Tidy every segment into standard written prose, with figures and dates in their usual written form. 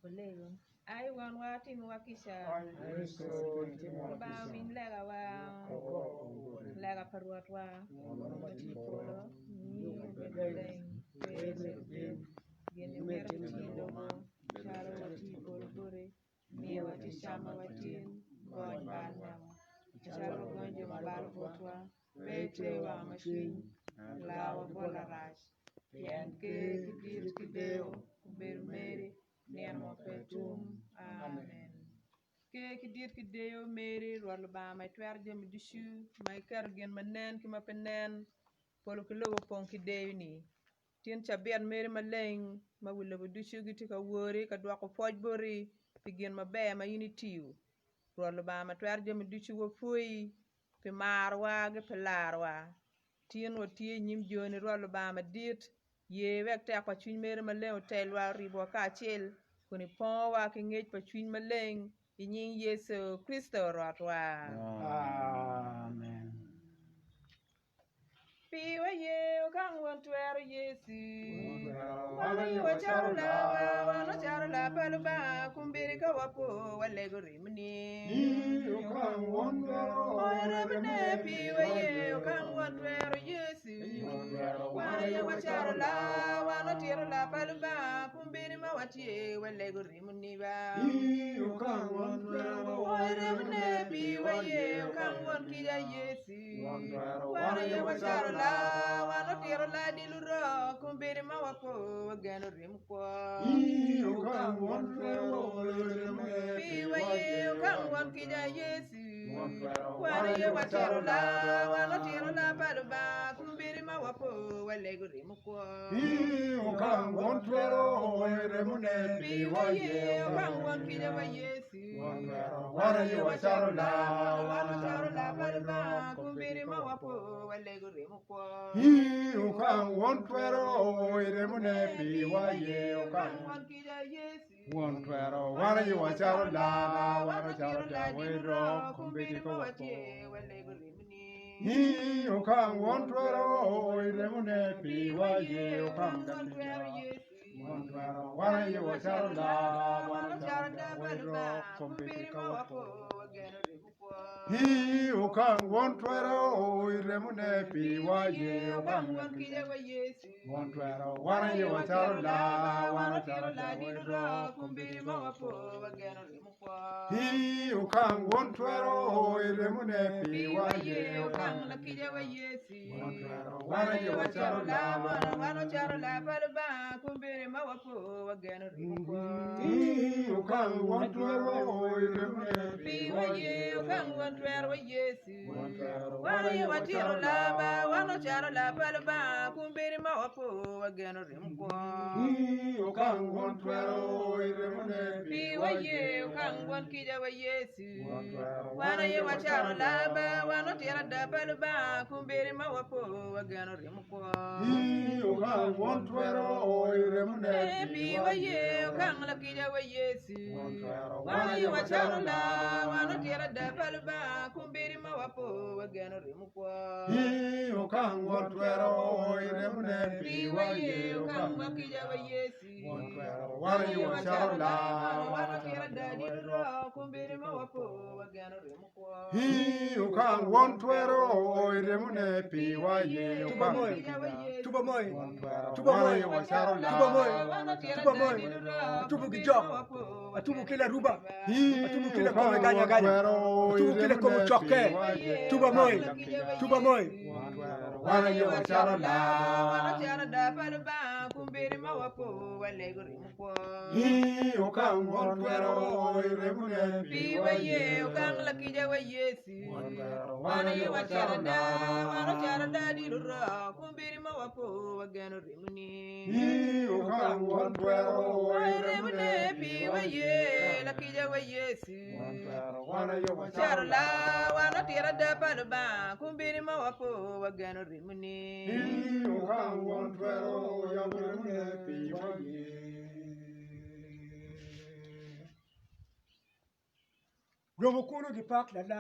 Walego. Ai Wonwa, timiwa kica. Lubanga owiny legawa. Lega pa Rwotwa. Ma tye i polo, nyingi obed maleng, Ker-ri obin, gin imito tye i lobo calo watye i polo boti. Miyowa tic camma watin, gony bal mewa, calo wagonyo jo ma balo botwa. Pe iter wanga ma cwiny, larwa bot larac, pien ker ki dit ki deyo obedo meri nino ma pe tum. Amen. Ker ki dit ki deyo meri, Rwot Lubanga ma itwero jami ducu, ma iketo gin ma nen ki ma pe nen, polo ki lobo opong ki deyoni. Tin cabit meri maleng ma wi lobo ducu gitye ka wori ka dwoko pwoc boti pi gin maber ma in itiyo. Rwot Lubanga ma twero jami ducu wapwoyi pi marowa ki pi larowa. Tin watye i nyim joni Rwot Lubanga madit, ye wek tek pa cwiny meri maleng otelwa oribwa kacel kun ipongowa ki ngec pa cwiny maleng i nying Yecu Kricito Rwotwa. Amen. Piwa ye okang won twero Yecu. Wan aye wacaro laba, wan wacaro lab pa Lubanga, kombeddi ka wapo walego remoni. Oyo remone piwa ye okang won twero Yecu. Wan aye wacaro lab, wan watito lab pa Lubanga, kombeddi ma watye walego remoni ba. Oyo remone piwa ye okang won kica Yecu. Wan aye wacaro laa, wan otito laa di lurok, kombeddi ma wapo wageno rem kwo. Piwa ye okang won kica Yecu, wan aye watito laa, wan otito laa pa Lubanga, kombeddi ma wapo walego rem kwo. Piwa ye okang won kica wa Yecu. Wan aye wacaro laa, wan wacaro laa pa Lubanga, kombeddi ma wapo walego remo kwo. Ii okang won twero i remone piwa ye okang won kica Yecu. Won twero wan aye wacaro laa, wan wacaro laa wero kombeddi ka wapo. Walego remoni. Ii okang won twero i remone piwa ye okang won twero Yecu. Won twero wan aye wacaro laa, wan wacaro laa wero kombeddi ka wapo. Ii okang won twero i remone piwa ye okang won kica Won twero wan aye wacaro laa, wan wacaro laa wero kombeddi ka wapo. Ii okang won twero i remone piwa ye okang lakica wa Yecu. Won twero wan aye wacaro laa, wan wacaro laa pa Lubanga kombeddi ma wapo wageno remo kwo. Ii okang won twero i remone Piwa ye okang won twero wa Yecu. Won twero Wan aye watito laa wan wacaro laa pa Lubanga kombeddi ma wapo wageno remo kwo. Ii okang won twero i remone Piwa ye okang won kica wa Yecu. Won twero Wan aye wacaro laa wan watito ada pa Lubanga kombeddi ma wapo wageno remo kwo. Ii okang won twero i remone Piwa ye okang lakica wa Yecu. Won twero Wan aye wacaro laa wan watito ada pa Lubanga kombeddi ma wapo wageno remo kwo. Ii okang won twero i remone Piwa ye okang wa kica wa Yecu. Won twero wan aye wacaro laa wan watito ada di lurok kombeddi ma wapo wageno remo kwo. Ii okang won twero i remone piwa ye Tuba okang moi, Kica wa Yecu. tuba moi, Won twero tuba wan moi, aye wacaro tuba moi, laa Wan watito tuba ada moi, di lurok atubo ki kombeddi jok, ma wapo atubo wageno ki laruba, Ii atubo ki lakome okang ganya won ganya, twero i atubo ki lakome remone cokke, piwa ye tuba okang moi, lakica tuba moi. Won twero wan aye wacaro laa Wan wacaro ada pa Lubanga kombeddi ma wapo walego remo kwo. Ii okang won twero i remone Piwa ye okang lakica wa Yecu. Won twero Wan aye wacaro ada, wan wacaro ada di lurok kombeddi ma wapo wageno remoni. Ii okang won twero Oyo i remone remone piwa ye lakica wa Yecu. Won twero wan aye Caro wacaro laa, wan watito ada pa Lubanga, kombeddi ma wapo wageno remoni. Ii okang won twero yabo remone piwa ye. Romo kunu gipak lala.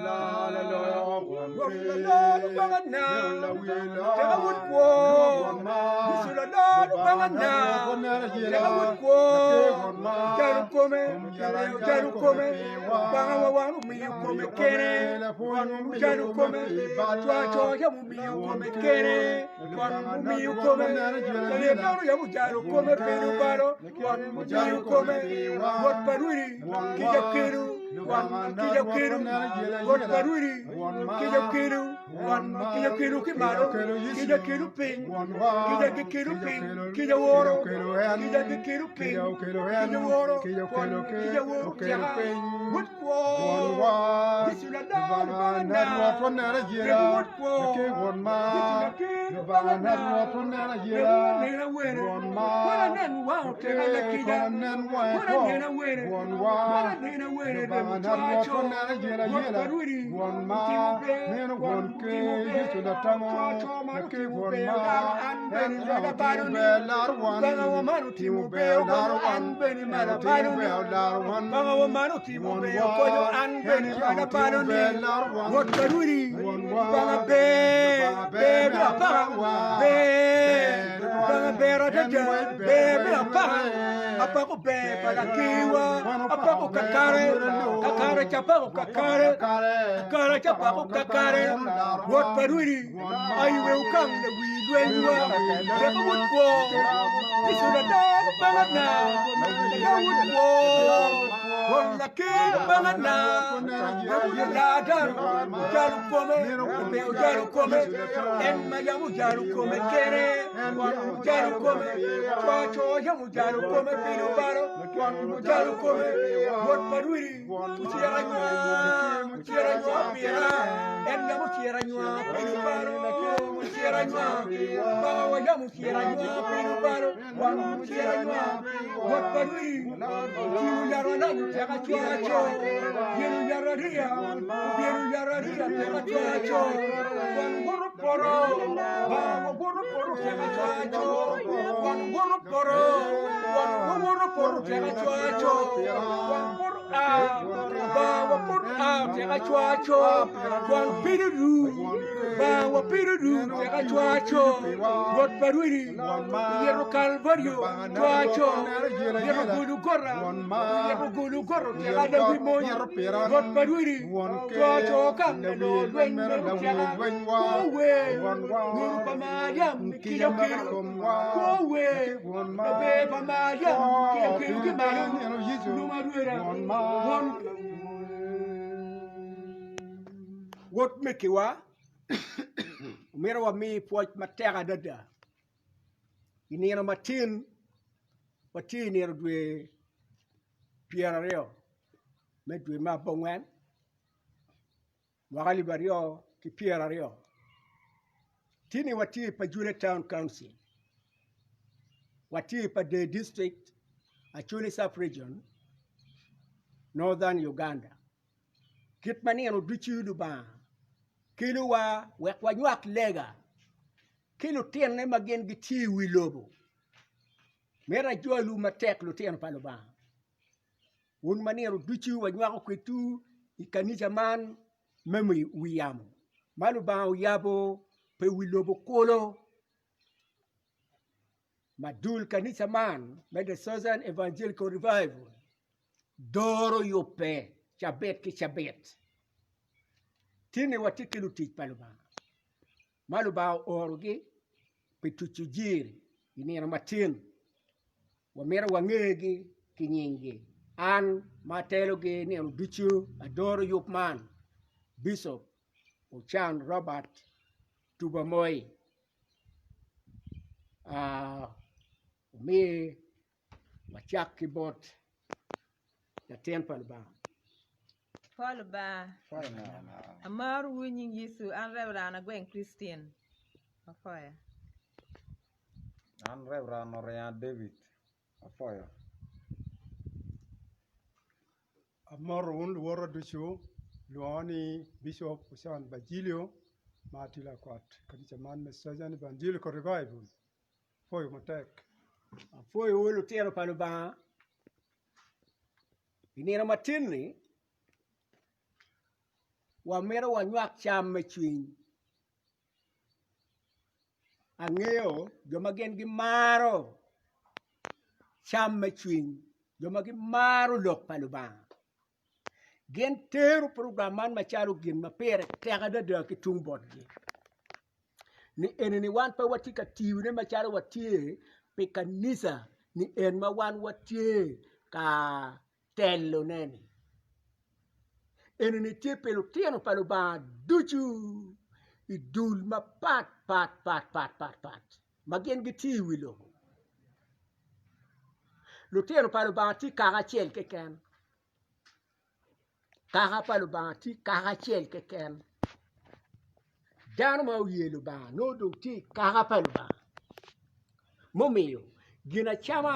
La la loyo won Rwot ker, lala Lubanga na. Meno lawi Teka wun kwo. Won mar. Yecu. la Lubanga na, teka wod kwo, ojalo kome, ojalo kome, Lubanga wa wan omiyo kome kene, wan ojalo kome, cwaco yam omiyo kome kene, wan omiyo kome, lalyet dano yam ojalo kome pe lubalo, wan omiyo kome, Rwot pa rwodi kica kelo, wan kica kelo, Rwot pa rwodi kica kelo. Kica kelo ki malo, kica kelo piny, kica gikelo piny, kica woro, kica gikelo piny, kica woro, kica woro tyeka, wod kwo, Yecu lador Lubanga na, remo wod kwo, Yecu laker Lubanga na, remo wanena wene, kwan anen wang oteka lakica, kwan anena wene, kwan anena wene, remo cwaco, Rwot pa rwodi. Otimo ber, otimo ber, coo man otimo ber, laro an bene ma labalo-ni. Lubanga man otimo ber, okonyo an bene ma labalo-ni. Lubanga man otimo ber, okonyo an bene ma labalo-ni. Rwot pa rwodi, Lubanga ber, ber me apaka, ber, Lubanga ber adada, ber me apaka. Apako ber pa lakerwa, apako kakare, kakare ca apako kakare, kakare ca apako kakare. Rwot pa rwodi, aye wek wukang lawi lwenywa, teko wod kwo, Yecu lada Lubanga na, lada wod kwo, Rwot laker Lubanga na, wek wulaa dano, ojalo kome, omiyo ojalo kome, en ma yam ojalo kome kene, ojalo kome, co aco yam Ojalo kome pi lubalo, ojalo kome Rwot pa rwodi, ociro anywar, ociro anywar pira, en yam ociro anywar pi lubalo, ociro anywar, Lubanga wa yam ociro anywar pi lubalo, ociro anywar, Rwot pa rwodi, otingo yat alac oteka cwo aco, obyelo yat ariya, obyelo yat ariya oteka cwo aco, wan woto poto, Lubanga wa woto poto oteka cwo aco. Wan woto poto, wan wawoto poto tek aco aco, wan poto a, Lubanga wapoto a tek aco aco, wan pido ru, Lubanga wapido ru tek aco aco, Rwot pa rwodi oyito Kalvario aco aco, oyito Gologota, oyito Gologota tek adawi mony, Rwot pa rwodi aco aco ka lalo lweny meno tyeka, kwo wer, nuru pa Maliam kica okelo. Kwo wer maber pa Maliam ki akelo ki malo lum arweda won Wot mekiwa omyero wami pwoc matek adada i nino matin watye i nino dwe 20 me dwe me abongwen mwaka 2020. Tini watye i Pajule Town Council, watye i Pader District, Acholi Sub Region, Northern Uganda. Kit ma nino ducu Lubanga kelowa wek wanywak lega ki lutinne ma gin gitye i wi lobo. Mito ajwalu matek lutino pa Lubanga. Wun ma nino ducu wanywako kwedwu i kanica man me wi yamo ma Lubanga oyabo pi wi lobo kulu ma dul kanica man me The Southern Evangelical Revival doro yubbe cabit ki cabit. Tye ni watye ki lutic pa Lubanga ma Lubanga oorogi pi tuco jiri i nino matin. Wamito wangegi ki nyinggi. An ma atelogi nino ducu adoro yub man, Bicop Ocan Robert Tubamoi omi wacak ki bot latin pa Lubanga. Pol Lubanga, amarowu i nying Yecu, an Reverend Agweng Christine. Apoya. An Reverend Oringa David Apoyo. Amoto wun luwota ducu, lwongo ni Bishop Ocan Bajilio ma atye lakwat kanica man me Southern Evangelical Revival. Apwoyo matek. Apwoyowu lutino pa Lubanga. I nino matin-ni, wamito wanywak cam me cwiny. Angeyo jo ma gin gimaro cam me cwiny, jo ma gimaro lok pa Lubanga. Gin tero program man macalo gin ma pire tek adada ki tung botgi. Ni eni-ni wan pe watye ka tiyone macalo watye pi kanica ni en ma wan watye ka telone-ni. Eni-ni tye pi lutino pa Lubanga ducu i dul mapat pat pat pat pat pat ma gin gitye i wi lobo. Lutino pa Lubanga tye kaka acel keken, kaka pa Lubanga tye kaka acel keken. Dano ma oye Lubanga nongo dong tye i kaka pa Lubanga mumiyo ginacama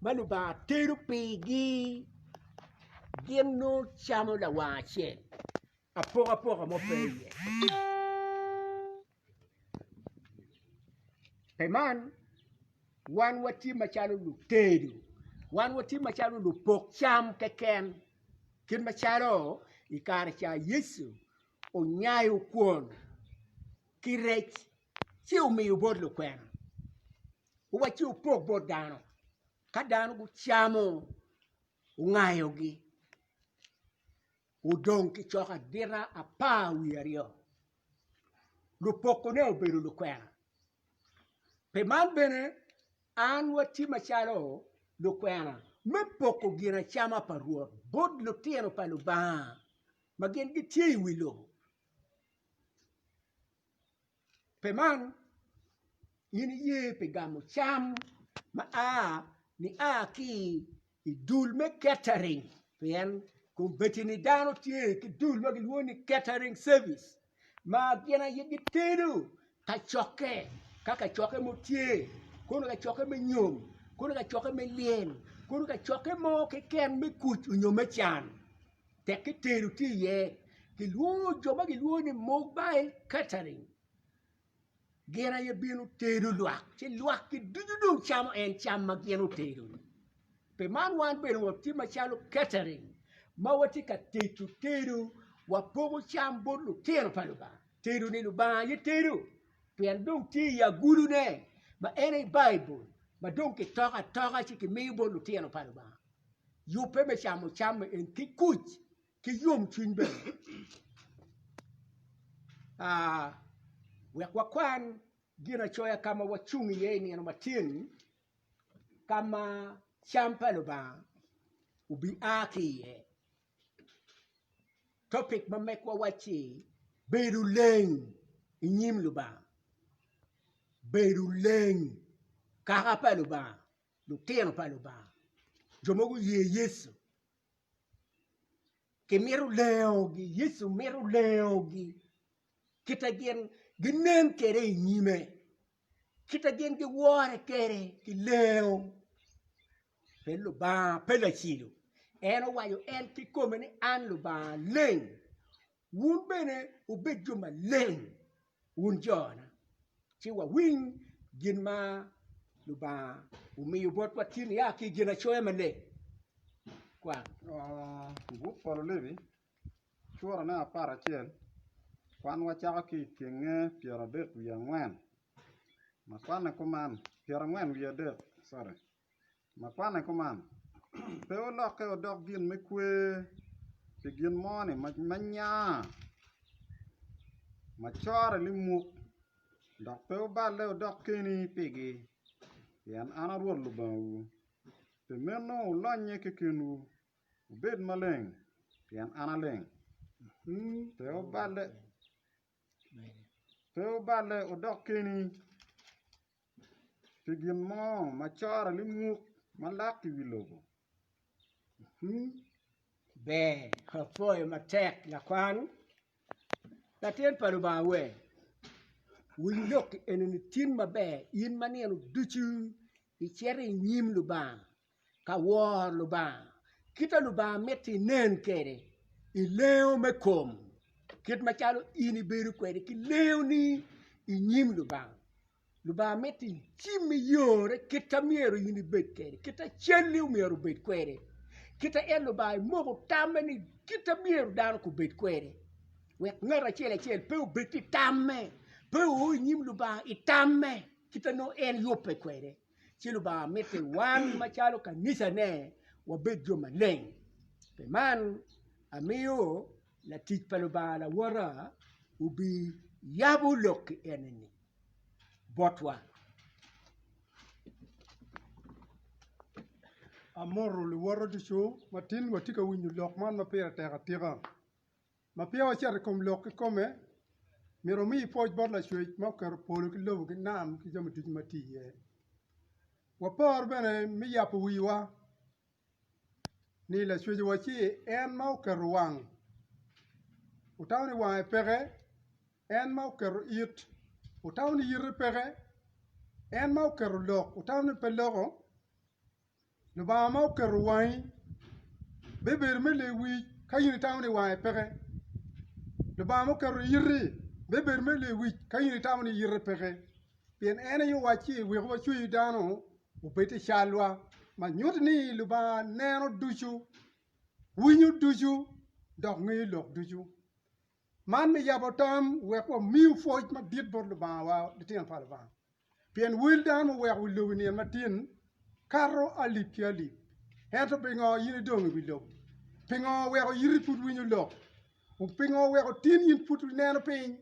ma Lubanga tedo pigi gin nongo camo lawang acel apokapoka mo pe iye. Pi man wan watye macalo lutedo wan watye macalo lupok cam keken kit macalo i kare ca Yecu onyayo kwon ki rec ci omiyo bot lukwena owacci wupok bot dano ka dano gucamo ongayogi odong ki cok adita 12 lupokone obedo lukwena pi man bene an watye macalo lukwena me poko ginacama pa Rwot bot lutino pa Lubanga. ma gin gitye i wi lobo. Pi man, in iye pi gamo cam ma a nia ki i dul me catering pien kombeddi-ni dano tye ki dul ma kilwongo ni catering service ma gin aye gitedo kacokke ka kacokke mo tye kono kacokke me nyom kono kacokke me lyel kono kacokke mo keken me kuc nyo me can. Tek ki tedo tye iye, kilwongo jo ma gilwongo ni mobile catering gin aye bino tedo lwak ci lwakki ducu dong camo en cam ma gin otedo-ni. Pi man wan bene watye macalo catering ma watye ka tedo tedo wapoko cam bot lutino pa Lubanga. Tedo-ni Lubanga aye tedo pien dong tye i agulune ma en aye Baibul ma dong kitoko atoka ci kimiyo bot lutino pa Lubanga. Yubbe me camo cam en ki kuc ki yomcwiny bene. Wek wakwan ginacoya ka ma wacung iye i nino matin ka ma cam pa Lubanga obia ki iye. Topic ma megwa wacci bedo leng i nyim Lubanga, bedo leng kaka pa Lubanga. lutino pa Lubanga, jo ma guye Yecu kimito lengogi, Yecu mito lengogi kit ma gin ginen kwede i nyime, kit ma gin giwore kwede ki lengo. Pe Lubanga pe lacilo, en owaco en kikome ni an Lubanga aleng, wun bene wubed jo maleng. Wun jona, ci wawiny gin ma Lubanga omiyo botwa tin nia ki i Ginacoya Maleng. Kwan. Buk pa Lulevi, curane 11, kwan wacako ki i tyenge 34, ma kwanne kuman, 43, sorry, ma kwanne kuman, Pe wulokke wudok gin me kwer pi gin mo-ni ma nya, ma core limuk, dok pe wuballe wudok keni pigi, pien an a Rwot Lubangawu. Pi meno wulonnye kekenwu, wubed maleng, pien an aleng. Pe wuballe Pe wuballe wudok keni pi gin mo ma core limuk ma lak i wi lobo. Ber, apwoyo matek lakwan. Latin pa Lubanga we, winy lok eni tin maber in ma nino ducu icito i nyim Lubanga ka woro Lubanga, kit ma Lubanga mito inen kwede i lengo me kom, kit macalo in ibedo kwede ki lengoni i nyim Lubanga. Lubanga mito icim iyore kit ma myero in ibed kwede, kit ma calli myero obed kwede, kit ma en Lubanga imoko tamme ni kit ma myero dano gubed kwede wek ngat acel acel pe obed ki tamme, pe oo i nyim Lubanga i tamme. kit ma nongo en yubbe kwede. Ci Lubanga miti wan macalo kanicane wabed jo maleng. Pi man amiyo latic pa Lubanga lawota obiyabo lok eni botwa. Amoto luwota ducu ma tin watye ka winyo lok man ma pire tek atika. Ma peya wacito i kom lok kikome, myero wami pwoc bot Lacwec ma oketo polo ki lobo ki nam ki jami ducu ma tye iye. Wapor bene me yabo wiwa ni Lacwec owacci en ma oketo wang, wutamo ni wange peke, en ma oketo it, wutamo ni ite peke, en ma oketo lok, wutamo ni pe loko. Lubanga ma oketo wangi bibedo me lewic ka in itamo ni wange peke. Lubanga ma oketo iti bibedo me lewic ka in itamo ni ite peke. Pien en aye owacci wek wacweyu dano obed i calwa ma nyuto ni Lubanga neno ducu, winyo ducu, dok ngeyo lok ducu. Man me yabo tam wek wamiyu pwoc madit bot Lubangawa, litino pa Lubanga. Pien wel dano muweko wi lobo i nino matin kato alip ki alip. Ento pingo in idong i wi lobo? Pingo oweko iti pud winyo lok? Pingo oweko tin in pud ineno piny?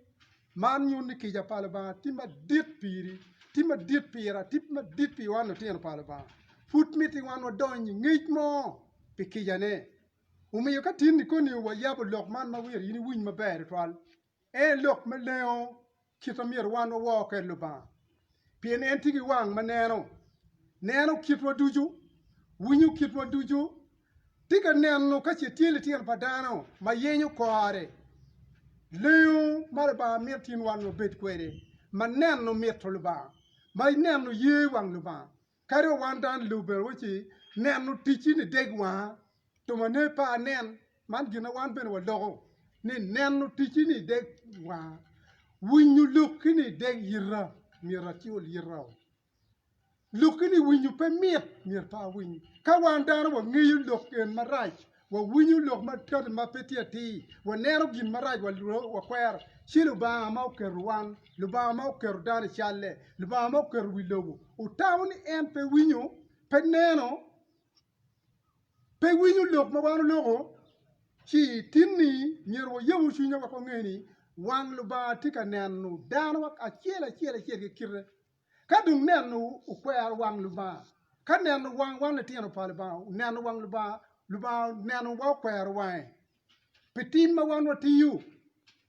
Man nyuto ni kica pa Lubanga tye madit piri, tye madit pira, tye madit pi wan lutino pa Lubanga. Pud miti wan wadony i ngec mo pi kicane. Omiyo ka tin-ni koni wayabo lok man ma myero in iwiny maber tutwal, En lok me lengo kit ma myero wan wawor kwede Lubanga, pien en tye ki wang ma neno, neno kitwa ducu, winyo kitwa ducu, tye ka neno ka ce tye litino pa dano ma yenyo kore. Lengo ma Lubanga mito tin wan wabed kwede, ma neno mito Lubanga, ma neno ye wang Lubanga. Kadi wa wan dano lobo bene wacci neno ticci ni deg wanga, tumane pe anen, man gin ma wan bene waloko ni neno ticci ni deg wanga, winyo lokki ni deg yita, myero acul yita o. Lokki ni winyo pe mit, myero pe awiny. Ka wan dano wangeyo lok en marac, Wawinyo lok ma kati ma pe tye atir, waneno gin marac wakwero, ci Lubanga ma oketo wan, Lubanga ma oketo dano i calle, Lubanga ma oketo wi lobo, otamo ni en pe winyo, pe neno, pe winyo lok ma wan oloko? Ci tin-ni myero wayabu cwinywa wek wange ni wang Lubanga tye ka neno dano acel acel acel ki kite. Ka dong neno okwero wang Lubanga, ka neno wang wan litino pa Lubanga, oneno wang Lubanga, Lubanga onenowa okwero wange pi tim ma wan watiyo,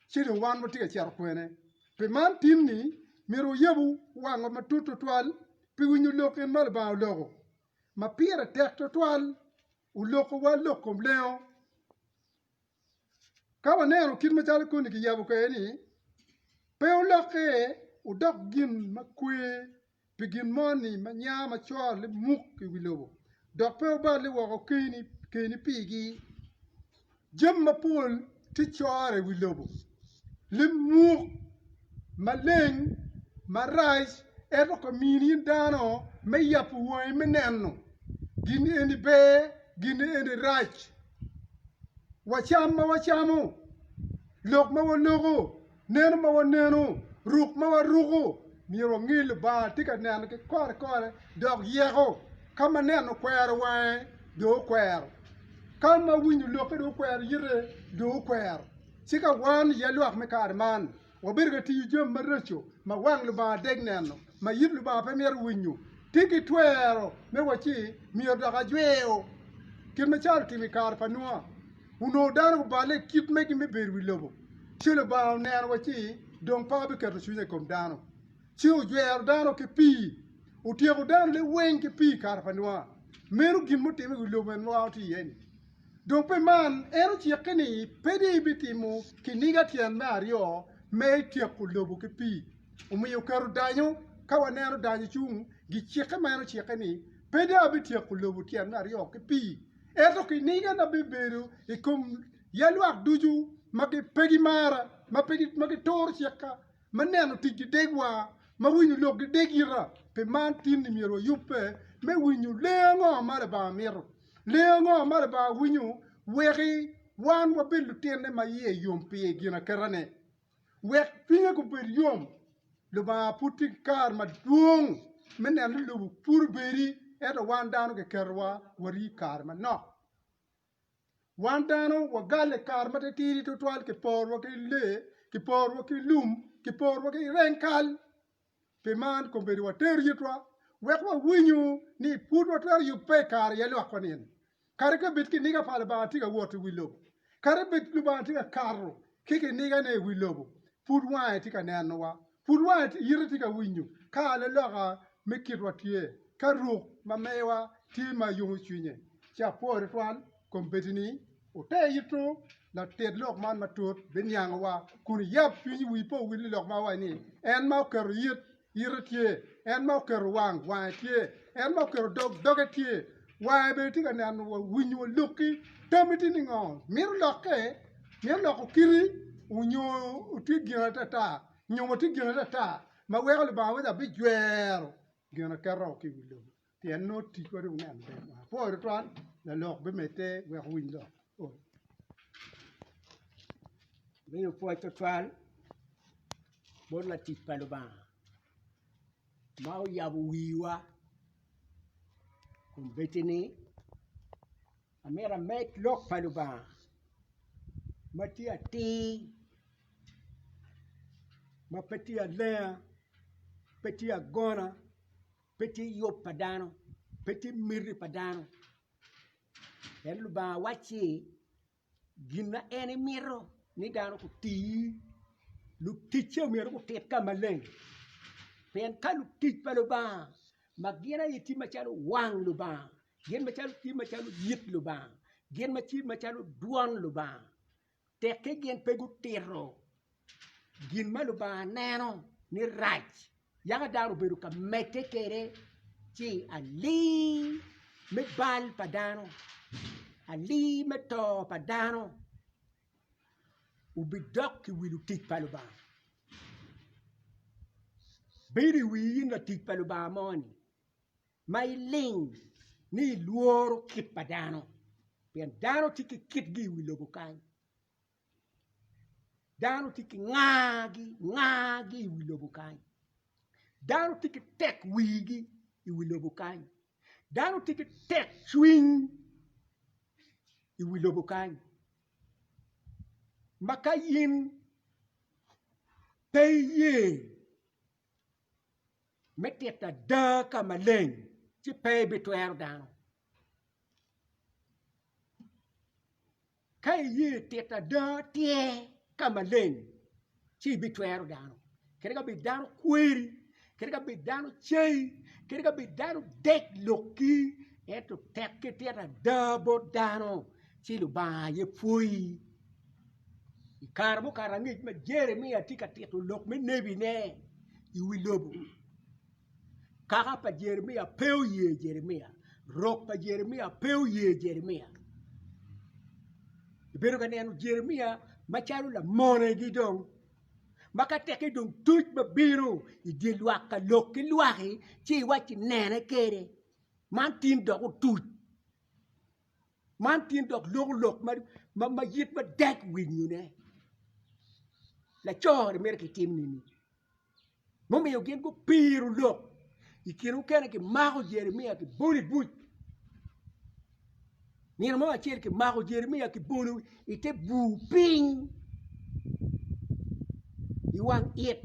ci dong wan watye ka cito kwene? Pi man tin-ni myero wayabu wangwa matut twatwal pi winyo lok en ma Lubanga oloko, ma pire tek twatwal, olokowa lok kom lengo. Ka waneno kit macalo koni kiyabo kwede-ni, pe olokke odok gin ma kwer pi gin moni ma nya macol limuk i wi lobo, dok pe oballe woko keni pigi. Jami mapol tye core i wi lobo, limuk maleng, marac, ento ka mini in dano me yabo wangi me neno gin eni ber, gin eni rac. Wa cam ma wacamo, lok ma waloko, neno ma waneno, ruk ma waruko, myero wange Lubanga tye ka neno ki kore kore dok yeko. Ka ma neno okwero wange dong okwero, ka ma winyo lokke dong okwero yite dong okwero. Ci ka wan i yalwak me kare man Wabedo ka tiyo jami maraco ma wang Lubanga deg neno, ma yit Lubanga pe mito winyo. Tye ki twero me wacci, Myero dok ajweo. Kit macalo otimo i kare pa Nua, onongo dano guballe i kit megi me bedo i wi lobo, ci Lubanga oneno wacci dong pe abiketo cwinya i kom dano. Ci ojwero dano ki pii, otyeko dano liweng ki pii i kare pa Nua. Meno gin mutimme i wi lobo en ma wan watye iye-ni. Dong pi man, en ocikke ni pe dong ebitimo kiniga tyen me aryo me tyeko lobo ki pii. Omiyo oketo danyo, ka waneno danyo cung, gicikke ma en ocikke ni, Pe dong abityeko lobo tyen me aryo ki pii, ento kinigana bibedo i kom yalwak ducu ma pe gimara, ma gituro cikka, ma neno ticgi degwa, ma winyo lokgi deg ita. Pi man, tin-ni myero wayubbe me winyo lee ango ma Lubanga mito. Lee ango ma Lubanga winyo weki wan wabed lutinne ma iye yom pi ginaketane? Wek cwinye gubed yom. Lubanga pud tye ki kare madwong me neno ni lobo pud obedi ento wan dano kiketowa wari kare manok. Wan dano wagalle kare matitidi tutwal kiporowa ki lee, kiporowa ki lum, kiporowa ki reng kal. Pi man kombeddi watero yitwa wek wawinyu ni pud watwero yubbe i kare ya lwakwa nino. Kadi ka bed kiniga pa Lubanga tye ka wot i wi lobo, kadi bed Lubanga tye ka kato ki kinigane i wi lobo, pud wange tye ka nenowa, pud wange yite tye ka winyo ka alaloka me kitwa tye, ka ruk ma mewa tye ma yomo cwinye. Ci apwoyo twatwal kombeddi-ni, wuter yitwu latit lok man matut biniangowa kun iyab cwinyi wii pe owil ni lok ma awaco ni, En ma oketo yit, yite tye, en ma oketo wang, wange tye, en ma oketo dog, doge tye. Wange bene tye ka neno wa, winyo wa lokki. Tammi tye ni ngo? Mito lokke? Mito loko kiti? Onyo tye gin atata? Nyo watye gin atata ma weko Lubanga waco abijwero gin aketo ki i wi lobo? Pien nongo ticwa dong neno ber. Apwoyo tutwal, lalok bimedde wek owiny lok. Miyo pwoc twatwal bot latic pa Lubanga ma oyabo wiwa kun bedi ni amito amed lok pa Lubanga ma tye atir ma pe tye alenga pe tye agona pe tye yub pa dano pe tye miti pa dano en Lubanga wacci Gin ma en emito ni dano guti, luticce myero gutit ka maleng pien ka lutic pa Lubanga ma gin aye tye macalo wang Lubanga gin tye macalo yit Lubanga gin tye macalo dwon Lubanga tekke gin pe gutito gin ma Lubanga neno ni rac yaka dano obedo ka medde kwede ci alii me bal pa dano alii me to pa dano obidok i wi lutic pa Lubanga bedo i wi in latic pa Lubanga mo-ni ma iling ni ilworo kit pa dano pien dano tye ki kitgi i wi lobo kany. Dano tye ki ngagi ngagi i wi lobo kany dano tye ki tek wigi i wi lobo kany dano tye ki tek cwiny i wi lobo kany ma ka in pe iye me tito ada ka maleng ci pe ibitwero dano. Ka iye tito ada tye ka maleng ci ibitwero dano kadi ka bed dano kweri kadi ka bed dano cayi kadi ka bed dano dek lokki ento tek ki tito ada bot dano ci Lubanga aye pwoyi. I kare mukato angec ma Jeremia tye ka tito lok me nebine i wi lobo Kaka pa Jeremia pe oye Jeremia, rok pa Jeremia pe oye Jeremia. Ibedo ka neno Jeremia macalo lamonegi dong, ma ka tekke dong tuc ma bino i dye lwak ka lok ki lwaki ci iwacci nene kede, man tin dok otuc, man tin dok loko lok ma yit madek winyone, laco-ni myero kitim nini? Mumiyo gin gupiro lok i kine mukene kimako Jeremia kibolo i buc. Nino mo acel kimako Jeremia kibolo i te bur piny i wang it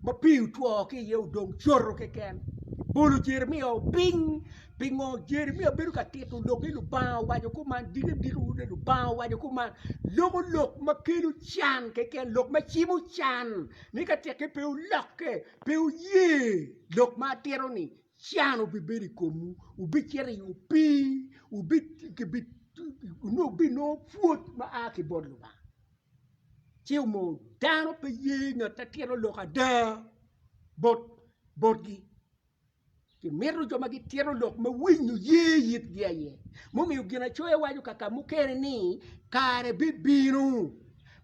ma pii otwo ki iye odong coto keken. Kibolo Jeremia piny Pingo Jeremia bedo ka tito lok ni Lubanga owaco kuman, diki diki ni Lubanga owaco kuman? Loko lok ma kelo can keken, lok ma cimo can, ni ka tekke pe wulokke, pe wuye lok ma atito-ni, can obibedo i komwu, wubicito i opii, wubinongo pwod ma a ki bot Lubanga. Ci onongo dano pe ye ngat ma tito lok ada botgi. Kimito jo ma gitito lok ma winyo ye itgi aye. Mumiyo Ginacoya waco kaka mukene ni kare bibino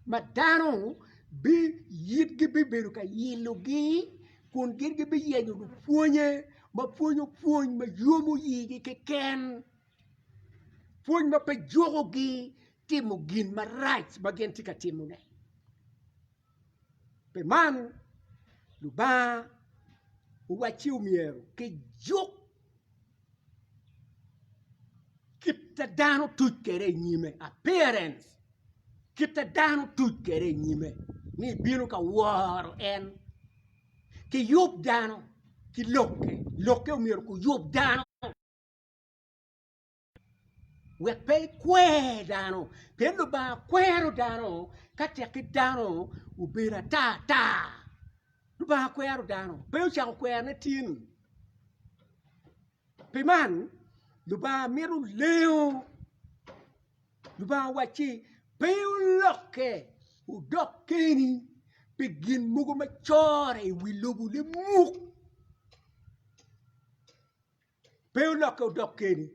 ma dano yitgi bibedo ka yilogi kun gin gibiyenyo lupwonye ma pwonyo pwony ma yomo yigi keken, pwony ma pe jukogi timo gin marac ma gin tye ka timone. Pi man. Lubanga owacci omyero kijuk kit a dano tuc kwede i nyime, appearance, kit a dano tuc kwede i nyime ni ibino ka woro en. Kiyub dano ki lokke, lokke omyero kuyub dano. Wek pe ikwer dano, pien Lubanga kwero dano ka tekki dano obedo ata ata. Lubanga kwero dano, pe ocako kwerone tin. Pi man, Lubanga mito lengo. Lubanga owacci, Pe wulokke wudok keni pi gin mogo ma core i wi lobo limuk. Pe olokke odok keni.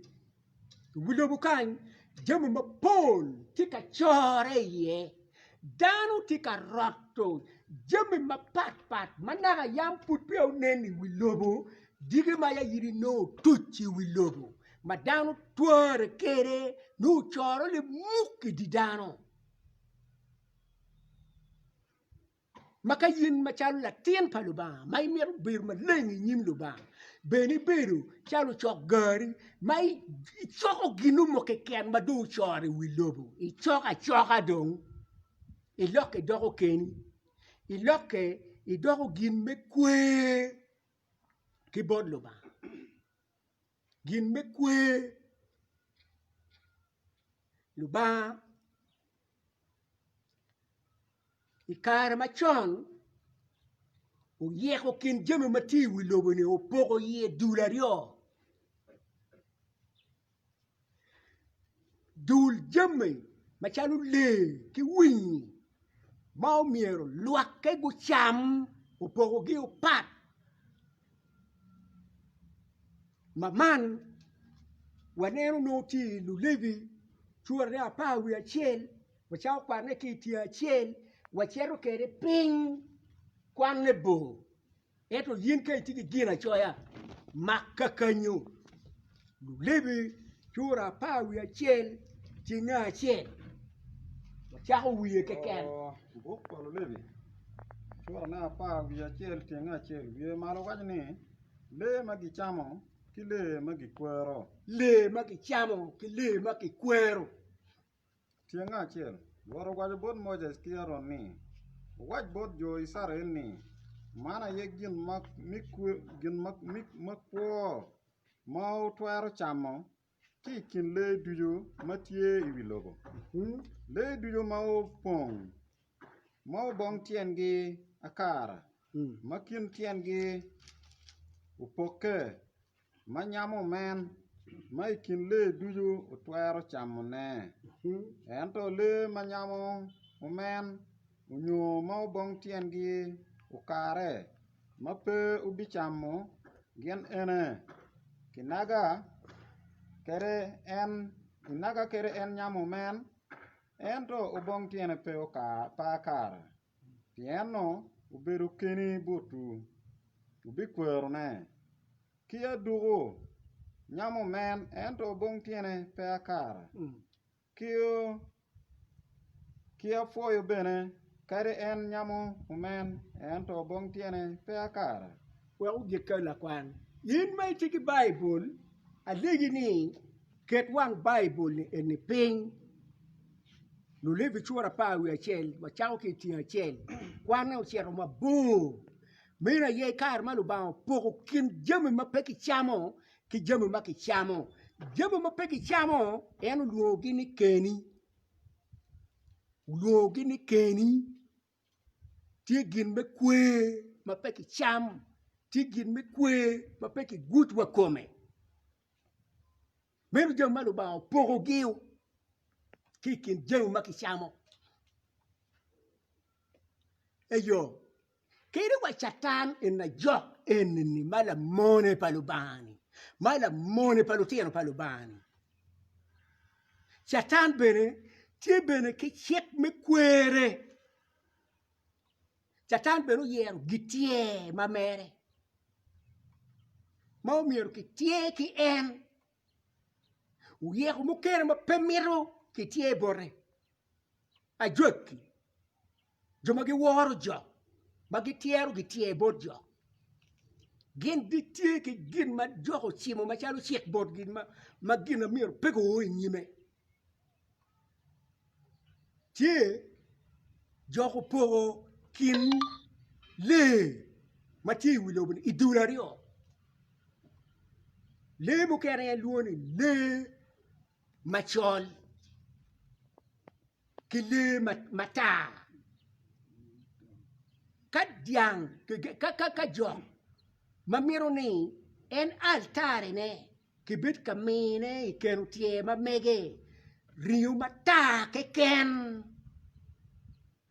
I wi lobo kany jami mapol tye ka core iye. Dano tye ka roto jami mapatpat ma naka yam pud peya onen i wi lobo diki ma ya in inongo otuc i wi lobo ma dano twere kwede nongo ocore limuk i di dano. Ma ka in macalo latin pa Lubanga ma imito bedo maleng i nyim Lubanga, bene ibedo calo ocok gari ma icoko gin mo keken ma dong ocoro i wi lobo, icoko acoka dong, ilokke idoko keni, ilokke idoko gin me kwer ki bot Lubanga, gin me kwer Lubanga. I kare macon oyiko kin jami ma tye i wi lobo-ni opoko iye dul aryo dul jami macalo lee ki winyi ma omyero lwakke gucam opokogi opat ma man waneno nongo tye i Lulevi curane 11 wacako kwanne ki i tyeng acel wacito kwede piny kwanne bor ento in ka itye ki ginacoya mak kakanyo Lulevi cura 11 tyenge acel wacako wiye keken. Buk pa Lulevi curane 11 tyenge acel wiye malo waco ni lee ma gicamo ki lee ma gikwero. Lee ma gicamo ki lee ma kikwero. Tyeng acel, Rwot owaco bot Moses ki Aron ni, Wuwac bot jo Icrael ni, 'Man aye gin makwo ma wutwero camo ki i kin lee ducu ma tye i wi lobo, lee ducu ma opong, ma obong tyengi akara, ma kin tyengi opokke ma nyamo omen ma i kin lee ducu wutwero camone. Ento lee ma nyamo omen onyo ma obong tyengi okare ma pe wubicamo gin ene, kinaga kede en nyamo omen, ento obong tyene pe akara, pien-nu obedo keni botwu, wubikwerone. Ki aduku, nyamo omen ento obong tyene pe akara, ki apwoyo bene kadi en nyamo omen ento obong tyene pe akara. Wek ogik ka lakwan. In ma itye ki Baibul, alegi ni ket wang Baibul-ni eni piny. Lulevi cura 11 wacako ki i tyeng acel, kwanne ocito mabor. Meno aye kare ma Lubanga opoko kin jami ma pe kicamo ki jami ma kicamo. Jami ma pe kicamo en olwongogi ni keni, olwongogi ni keni. Tye gin me kwer ma pe kicam, tye gin me kwer ma pe kiguc wa kome. Meno jami ma Lubanga opokogi ki i kin jami ma kicamo. Eyo, kadi wa Catan en ajok eni-ni ma lamone pa Lubanga-ni, ma lamone pa lutino pa Lubanga-ni, Catan bene tye bene ki cik me kwere. Catan bene oyero gityer ma mere ma omyero kityer ki en. Oyeko mukene ma pe mito kityer bote, ajwaki, jo ma giworo jok. ma gityero gityer bot jo. Gin gitye ki gin ma jok ocimo macalo cik botgi ma gin ma myero pe guo i nyime. Tye jok opoko kin lee ma tye i wi lobo-ni i dul aryo lee mukene en lwongo ni lee macol ki lee matar ka dyang ka jok ma mito ni en altarine Kibed ka mine i keno tyer ma mege ringo matar keken,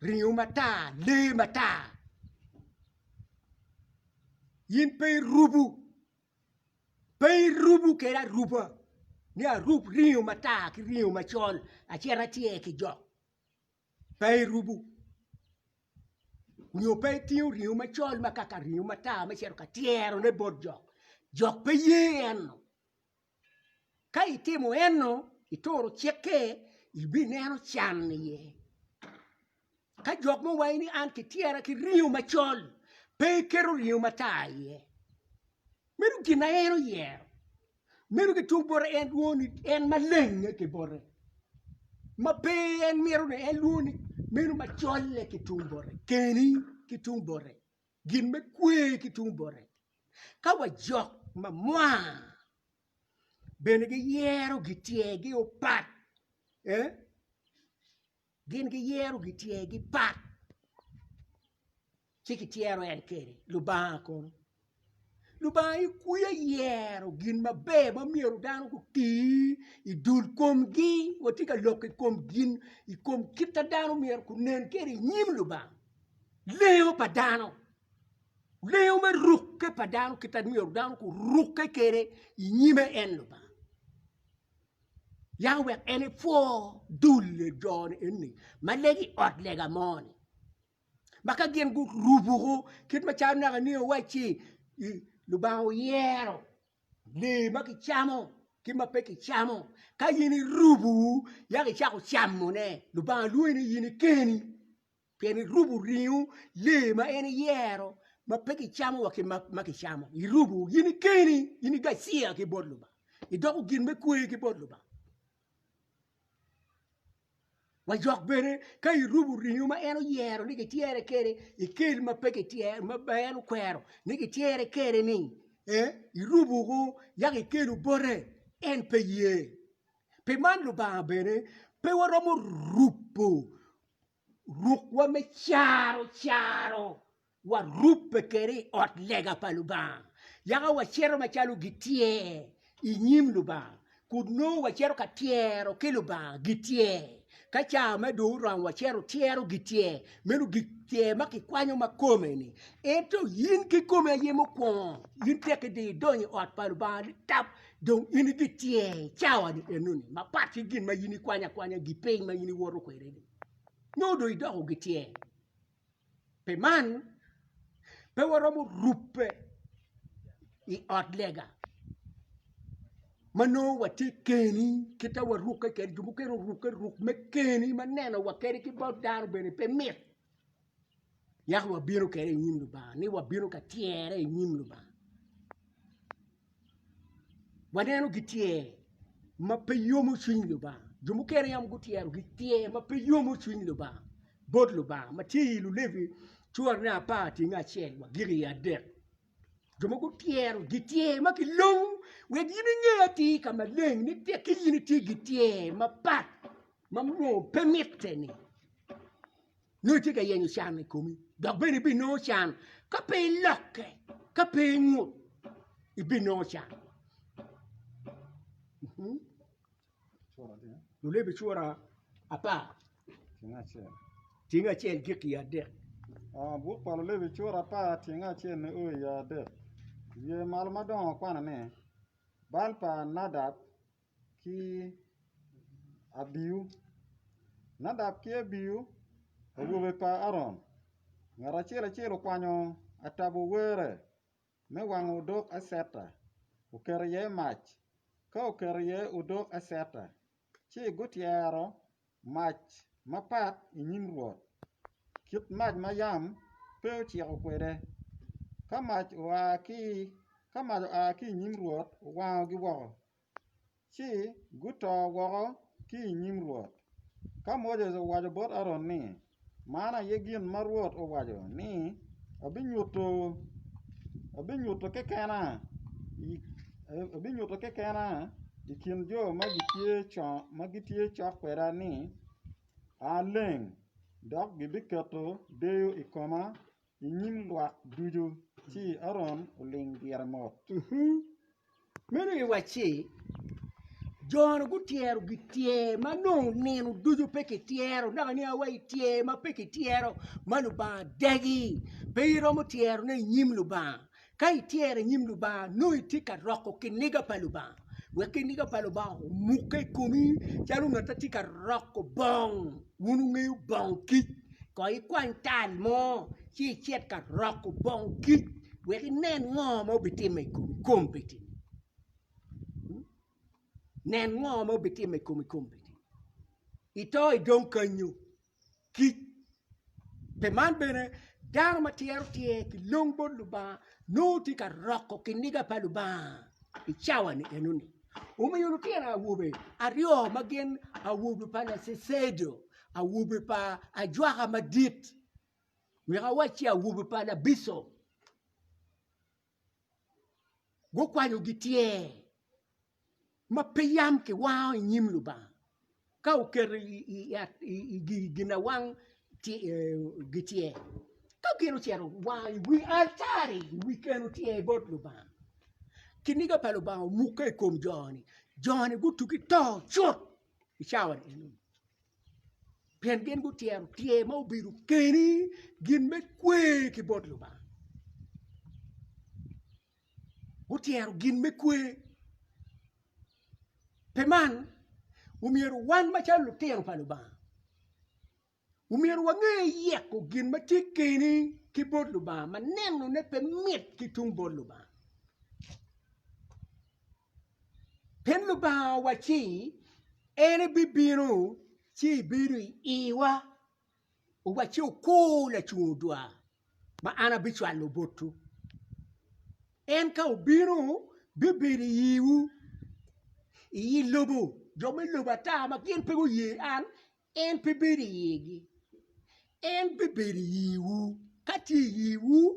ringo matar, lee matar. In pe irubo, pe irubo kede aruba ni arub ringo matar ki ringo macol acit atyer ki jok. Pe irubo nyo pe itingo ringo macol ma kaka ringo matar me cito ka tyerone bot jok, jok pe ye eno. Ka itimo eno, ituro cikke, ibineno can iye. Ka jok mo waco ni an kityera ki ringo macol, pe iketo ringo matar iye. Meno gin ma en oyero. Meno ki tung bote en lwongo ni en maleng-nge ki bote, ma pe en mito ni en lwongo ni meno macolle ki tung bote, keni ki tung bote, gin me kwer ki tung bote. Ka wajok mamwa bene giyero gityergi opat Gin giyero gityergi pat ci gityero en kwede Lubanga kono. Lubanga aye kweyo yero gin maber ma myero dano guti i dul komgi watye ka lok i kom gin i kom kit ma dano myero gunen kwede i nyim Lubanga lengo pa dano lengo me rukke pa dano kit ma myero dano gurukke kwede i nyime en Lubanga. Yaka wek en epwo dul jo-ni eni ma lego i ot lega mo-ni ma ka gin gurubo kit macalo naka ni owacci Lubanga oyero lee ma kicamo ki ma pe kicamo ka in irubo yaka icako camone Lubanga lwongi ni in ikeni. Pien irubo ringo lee ma en eyero ma pe kicamo wa ki ma kicamo, irubo in keni, in igacia ki bot Lubanga, idoko gin me kwer ki bot Lubanga. Wa jok bene ka irubo ringo ma en oyero ni gityere kwede, ikel ma pe gityero ma en okwero ni gityere kwede-ni, irubo yaka ikelo bote, en pe ye. Pi man Lubanga bene pe waromo rubo Rukwa me caro caro warubbe kwede i ot lega pa Lubanga, yaka wacito macalo gityer i nyim Lubanga, kun nongo wacito ka tyero ki Lubanga gityer. Ka ca me dong oromo wacito tyero gityer, meno gityer ma kikwanyo ma kome-ni. Ento in kikomi aye mukwongo, in tekki dong idonyo i ot pa Lubanga litap, dong in i gityer i cawa-ni enoni, mapat ki gin ma in ikwanyo akwanya, gipiny ma in iwoto kwede-ni. Nongo dong idoko gityer. Pi man, pe waromo rubbe i ot lega ma nongo watye keni kit ma warukke kwede, jo mukene orukke ruk me keni ma nenowa kadi ki bot dano bene pe mit. Yaka wabino kwede i nyim Lubanga ni wabino ka tyere i nyim Lubanga. Waneno gityer ma pe yomo cwiny Lubanga. Jo mukene yam gutyero gityer ma pe yomo cwiny Lubanga bot Lubanga ma tye i Lulevi curane apar tyenge acel wa giko iye adek. Jo ma gutyero gityer ma kilongo wek in inge atir ka maleng ni tekki in itye gityer mapat ma nongo pe mitte-ni. Nongo itye ka yenyo can i komi, dok bene ibinongo can ka pe ilokke, ka pe ingut, ibinongo can. Lulevi cura apar, tyeng acel gik i adek. Buk pa Lulevi cura apar tyeng acel nio i adek. Wiye malo madongo kwano ni, Bal pa Nadab ki Abiu. Nadab ki Abiu awobe pa Aron, ngat acel acel okwanyo atabo were me wango odok aceta, oketo iye mac, ka oketo iye odok aceta, ci gutyero mac mapat i nyim Rwot, kit mac ma yam. pe ociko kwede. Ka mac oa ki ka mac oa ki i nyim Rwot owangogi woko, ci guto woko ki i nyim Rwot. Ka Moses owaco bot Aron ni, Man aye gin ma Rwot owaco ni, 'Abinyuto abinyuto kekena abinyuto kekena i kin jo ma gitye ma gitye cok kweda ni aleng, dok gibiketo deyo i koma i nyim lwak ducu. Ci Aron oling gire mot. Meno iwacci, Jo-nu gutyero gityer ma nongo nino ducu pe kityero, naka nia wa i tyer ma pe kityero ma Lubanga dagi, pe iromo tyerone i nyim Lubanga. Ka ityero i nyim Lubanga, nongo itye ka roko kiniga pa Lubanga, wek kiniga pa Lubanga omukke i komi calo ngat ma tye ka roko bong. Wun wungeyo bong kic, kong ikwany tal mo ci icit ka roko bong kic wek inen ngo ma obitimme i komi kombeddi. Nen ngo ma obitimme i komi kombeddi. Ito idong kanyo. Kic. Pi man bene, dano ma tyero tyer ki long bot Lubanga nongo tye ka roko kiniga pa Lubanga i cawa-ni enoni. Omiyo lutino awobe aryo ma gin awobe pa Lacecedo, awobe pa ajwaka madit, wek awacci awobe pa Labicop, gukwanyo gityer ma pe yam kiwango i nyim Lubanga ka oketo i ginawang gityer ka gin ocito owango i wi altari i wi keno tyer bot Lubanga kiniga pa Lubanga omukke i kom jo-ni, jo-ni gutugi to cut i cawa eno pien gin gutyero tyer ma obedo keni gin me kwer ki bot Lubanga. Gutyero gin me kwer. Pi man, omyero wan macalo lutino pa Lubanga, omyero wange yeko gin ma tye keni ki bot Lubanga ma nenone pe mit ki tung bot Lubanga. Pien Lubanga owacci en ebibino ci ebedo i iwa. Owacci wukur lacung odwa ma an abicwalo botwu. En ka obino, bibedo i iwu, i i lobo, jo me lobo ata ma gin pe guye an, en pe bedo i igi. En bibedo i iwu, ka tye i iwu,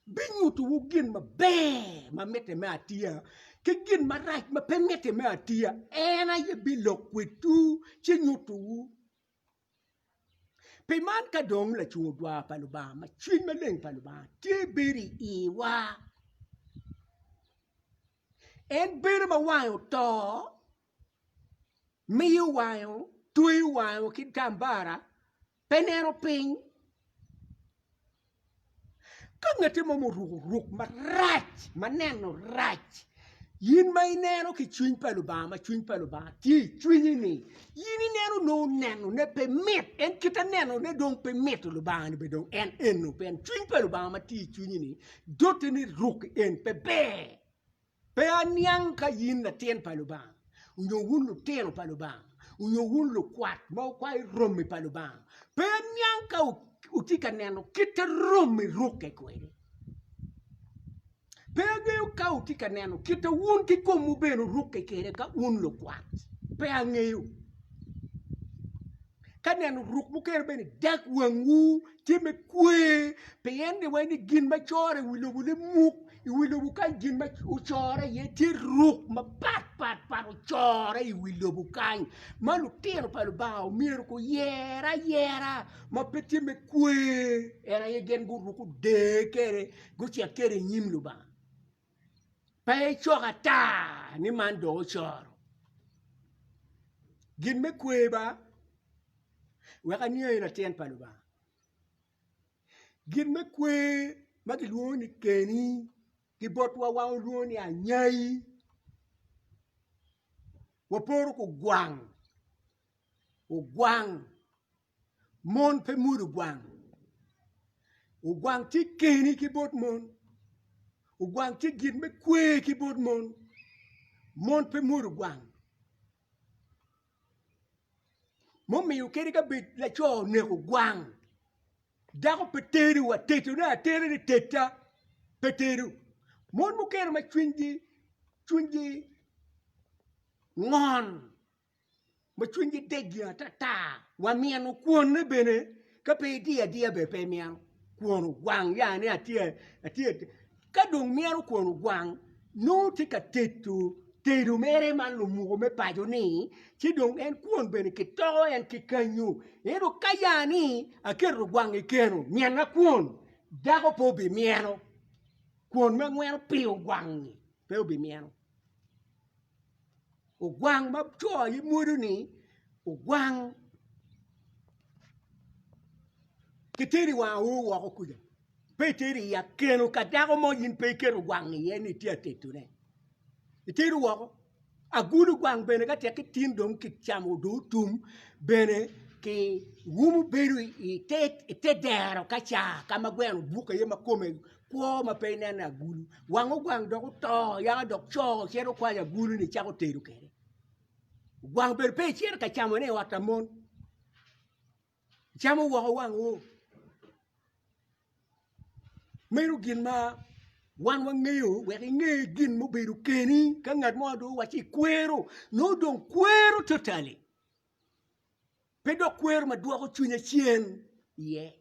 binyutowu gin maber ma mitte me atiya ki gin marac ma pe mitte me atiya. En aye bilok kwedwu ci nyutowu. Pi man ka dong lacung odwar pa Lubanga ma cwiny maleng pa Lubanga tye bedo i iwa, en bedo ma wange oto, miyo wange, tweyo wange ki tambara, pe neno piny. Ka ngati mo oruko ruk marac ma neno rac, in ma ineno ki cwiny pa Lubanga ma cwiny pa Lubanga tye i cwinyi-ni, in ineno nongo nenone pe mit, en kite nenone dong pe mito Lubanga-ni bene dong en eno pien cwiny pa Lubanga ma tye i cwinyi-ni dote ni ruk en pe ber. Pe aniang ka in latin pa Lubanga, onyo wun lutino pa Lubanga, onyo wun lukwat ma wukwayo romi pa Lubanga. Pe aniang ka wutye ka neno kit ma romi rukke kwede. Pe angeyo ka wutye ka neno kit ma wun kikomwu bene wurukke kwede ka wun lukwat. Pe angeyo. Ka neno ruk mukene bene dag wangwu tye me kwer pien ni wai ni gin ma core i wi lobo limuk i wi lobo kany gin ma ocore iye tye ruk mapat pat pat ocore i wi lobo kany ma lutino pa Lubanga omyero guyer ayera ma pe tye me kwer en aye gin guruko der kwede gucit kwede i nyim Lubanga. Pe icok ata ni man dong ocoro. Gin me kwer ba, wek aniyeni latin pa Lubanga. Gin me kwer ma gilwongo ni keni ki botwa wan walwongo ni anyai, waporo ki ogwang, ogwang. Mon pe mwodo ogwang, ogwang tye keni ki bot mon, ogwang tye gin me kwer ki bot mon, mon pe mwodo ogwang. Mumiyo kadi ka bed laco oneko ogwang. Dako pe tedo wa tetone atera ni teta pe tedo. Mon mukene ma cwinygi cwinygi ngon ma cwinygi deggi atata wa myeno kwonne bene ka pe idiyo adiya bene pe imyeno kwon ogwang ya ni atye atye ka dong myeno kwon ogwang nongo tye ka tedo tedo mere man lumuko me paco ni ci dong en kwon bene kitoko en ki kanyu ento ka ya ni aketo ogwang i keno myena kwon dako pe obimyeno kwon ma ngweno pi ogwang-ngi pe obimyeno. Ogwang ma co aye mwodo-ni ogwang kitero i wang aoo woko kuca pe itero i akeno ka dako mo in pe iketo ogwang iye ni itye ka tedone itero woko agulu gwang bene ka tek ki tin dong kicamo dong otum bene kiumo bedo i te dero ka ca ka ma gweno obuko iye ma kome kwo ma pe ineno agulu wang ogwang dok oto yaka dok co cito kwanyo agulu-ni cako tedo kwede ogwang bene pe icito ka camone i ot pa mon icamo woko wang oo meno gin ma wan wangeyo wek inge gin mubedo keni ka ngat mo dong owacci ikwero nongo dong kwero totally pe dok kwero ma dwoko cwinya cen iye.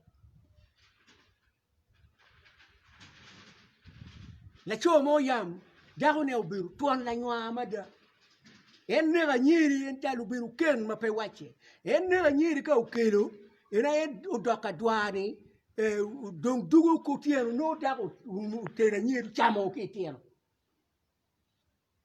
Laco mo yam dakone obedo twon lanywar mada en neko anyeri en calo obedo ken ma pe wacce en neko anyeri ka okelo en aye odok adwar-ni dong dugo ki otyeno nongo dako otero anyeri ocamo ki itino.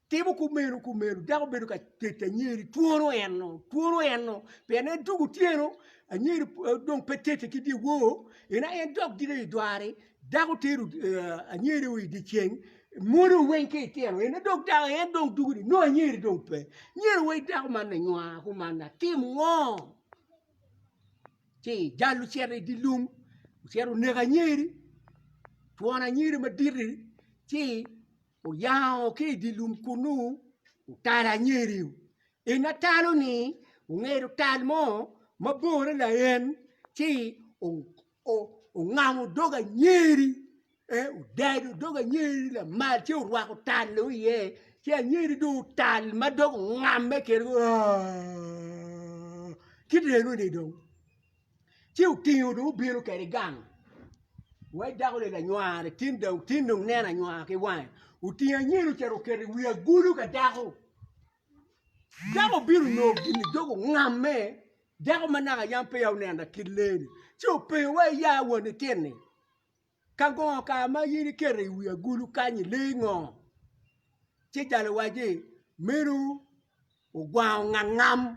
Timo kumeno kumeno dako bedo ka tedo anyeri twono eno twono eno pien en dwogo otyeno anyeri dong pe tete ki dyewor en aye en dok gire i dwari dako tero anyeri i dyeceng mwodo weng ki itino en dong dako en dong dwogo ni nongo anyeri dong pe myero wai dako man lanywar kuman atim ngo ci jal ocito i dye lum ocito oneko anyeri twon anyeri madit-ti ci Oyango ki i dye lum kunnu otalo anyeri en atalo-ni ongedo tal mo ma borre laen ci ongamo dog anyeri odado dog anyeri lamal ci orwako tal-lu iye ci anyeri dong otal ma dong ongamme kede kit enoni dong. Ci otingo dong obino kwede gang wai dako-ni lanywar-ri tin dong tin dong neno anywar ki wange otingo anyira ocito oketo i wi agulu ka dako dako obino onongo gin-ni dog ongamme dako ma naka yam peya oneno kit lee-ni ci openyo wai ya won itini ka ngo ka ma in iketo i wi agulu kany-nyi lee ngo ci jal owacci meno Ogwango ngangam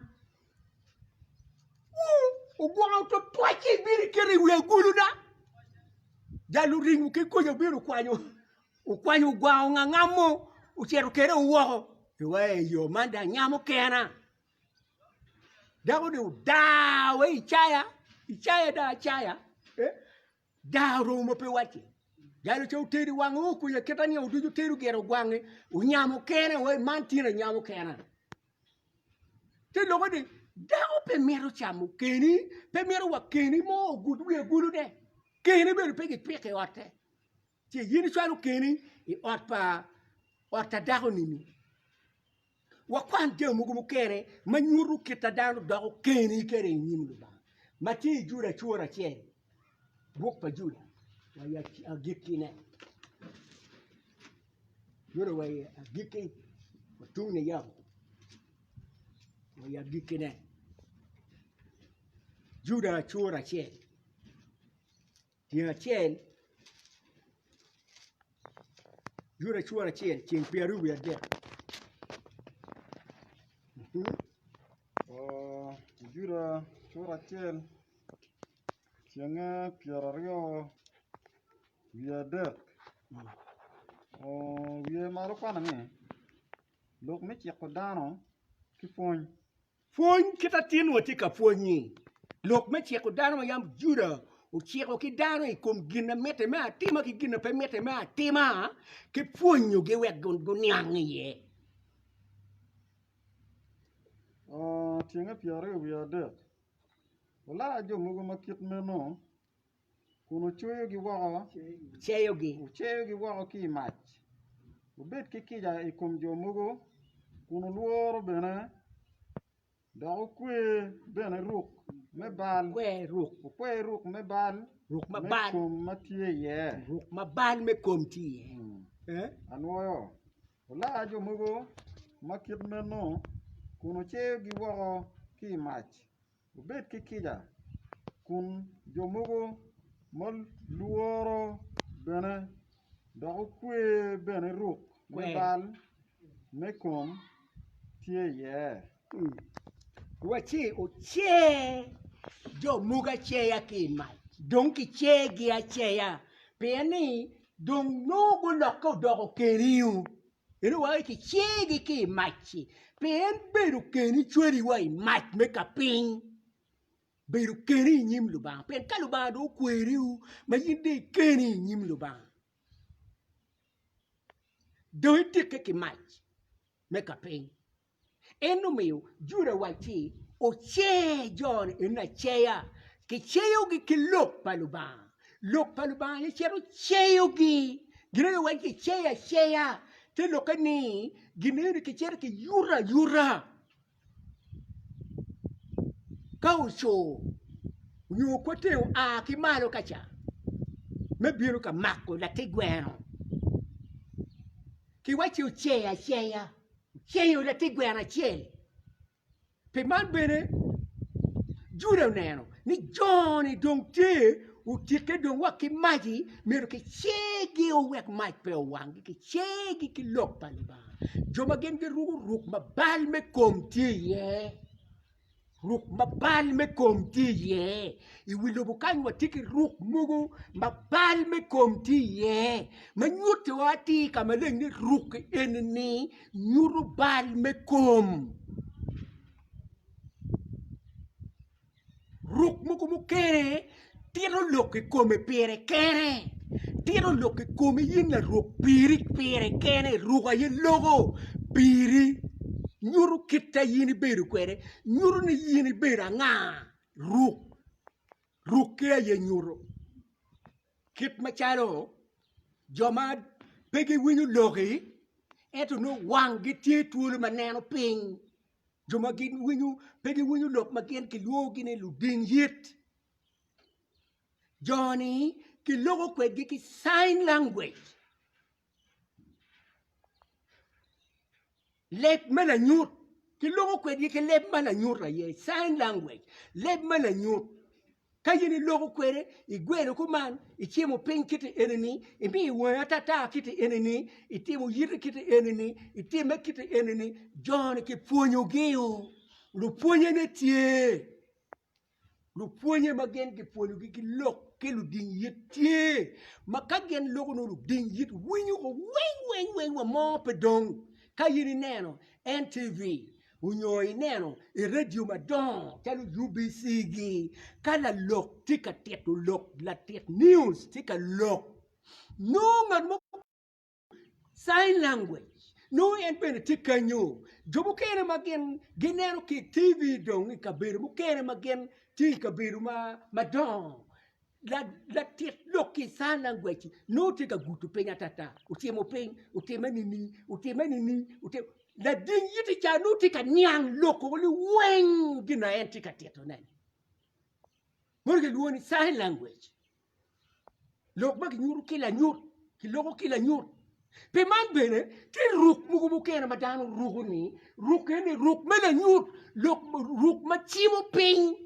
ogwango twatwacci ibino iketo i wi aguluna jal oringo ki kuca obino okwanyo okwanyo ogwango ngangam mo ocito kwede woko wai yo man dong anyamo kena dako-ni odaa wa icaya icaya dong acaya. Daa oromo ma pe wacce. Jalo ca otedo i wange o kuca kit anino ducu otedo gire ogwange onyamo kene wai man tin anyamo kena. Te loko ni dako pe mito camo keni, pe mito wa keni mo ogud wiye agulune. Keni bene pe gipiko i otte. Ci in icwalo keni i ot pa ot pa dako-ni-ni. Wakwan jami mogo mukene ma nyuto kit ma dano doko keni kwede i nyim Lubanga ma tye i Juda cura acel, buk pa Juda wa i agikkine. Juda wa i agikki wa tung niyabo wa i agikkine. Juda cura acel. Tyeng acel, Juda cura acel tyeng pyeraryo wiye adek. Juda cura acel tyenge pyeraryo wiye adek wiye malo kwana ni lok me ciko dano ki pwony. Pwony kit atin watye ka pwonyi lok me ciko dano ma yam Juda ociko ki dano i kom gin ma mitte me atima ki gin ma pe mitte me atima ki pwonyogi wek guniang iye. Tyenge 23 Wular jo mogo ma kit meno. Kun wucoyogi woko, Ceyogi. wuceyogi woko ki i mac. Wubed ki kica i kom jo mogo, kun wulworo bene, dok wukwer bene ruk me bal, Wukwer ruk. wukwer ruk me bal Ruk ma me bal. kom ma tye iye. Ruk ma bal me kom tye iye. Mm. Eh? Anwoyo, wular jo mogo ma kit meno, kun wuceyogi woko ki i mac. Wubed ki kica, kun jo mogo ma lworo bene dok wukwer bene ruk me bal me kom tye iye. Wacci ocer jo mogo aceya ki i mac, dong kicergi aceya pien ni dong nongo gulokke odoko keniu. Ento wa kicergi ki i mac-ci, pien bedo keni cwali wa i mac me kapiny, bedo keni i nyim Lubanga. Pien ka Lubanga dong okweriwu ma in dong ikeni i nyim Lubanga, dong itikke ki mac me kapiny. En omiyo Juda owacci, Ocer jo-ni eni aceya, kiceyogi ki lok pa Lubanga. Lok pa Lubanga aye cito ceyogi. Gin aye waci kiceyo aceya, te lokke ni gin eni kicito kiyuto ayuta. Ka oco nyo kwote oa ki malo ka ca me bino ka mako latin gweno, kiwacci oceyo aceya. Ceyo latin gweno acel. Pi man bene Juda oneno ni jo-ni dong tye otikke dong wa ki maci myero kicergi wek mac pe owanggi, kicergi ki lok pa Lubanga. Jo ma gin giruko ruk ma bal me kom tye iye. Ruk ma bal me kom tye iye. I wi lobo kany watye ki ruk mogo ma bal me kom tye iye ma nyutiwa atir ka maleng ni ruk eni-ni nyuto bal me kom. Ruk mogo mukene tito lok i kome pire kene, tito lok i komi in laruk piri pire kene ruk aye loko piri nyuto kit ma in ibedo kwede nyuto ni in ibedo anga ruk rukki aye nyuto kit macalo jo ma pe giwinyo loki ento nongo wanggi tye twolo ma neno piny. Jo ma gin winyo pe giwinyo lok ma gin kilwongogi ni luding yit. Jo-ni kiloko kwedgi ki sign language, leb me lanyut kiloko kwedgi ki leb ma lanyut aye sign language leb me lanyut. Ka in iloko kwede, igwelo kuman, icimo piny kiti eni-ni, imiyo wangi atata kiti eni-ni, itimo yiti kiti eni-ni, itime kiti eni-ni, jo-ni kipwonyogi-o, lupwonnyene tye, lupwonnye ma gin gipwonyogi ki lok ki luding yit tye, ma ka gin loko nongo luding yit winyo weng weng weng wa mo pe dong. Ka in ineno NTV onyo ineno i redio madongo calo UBC gi ka lalok tye ka tito lok latit news tye ka lok nongo ngat mo sign language nongo en bene tye kenyo jo mukene ma gin gineno ki i TV dong i kabedo mukene ma gin tye i kabedo madongo Latit lok ki i sign language nongo tye ka gudo piny atata, ocimo piny, otime nining, otime nining, lading yiti ca nongo tye ka niang lok ni weng gin ma en tye ka titone-ni. Meno kilwongo ni sign language, lok ma kinyuto ki lanyut, kiloko ki lanyut. Pi man bene tye ruk mogo mukene ma dano ruko-ni, ruk eni ruk me lanyut, lok ruk ma cimo piny.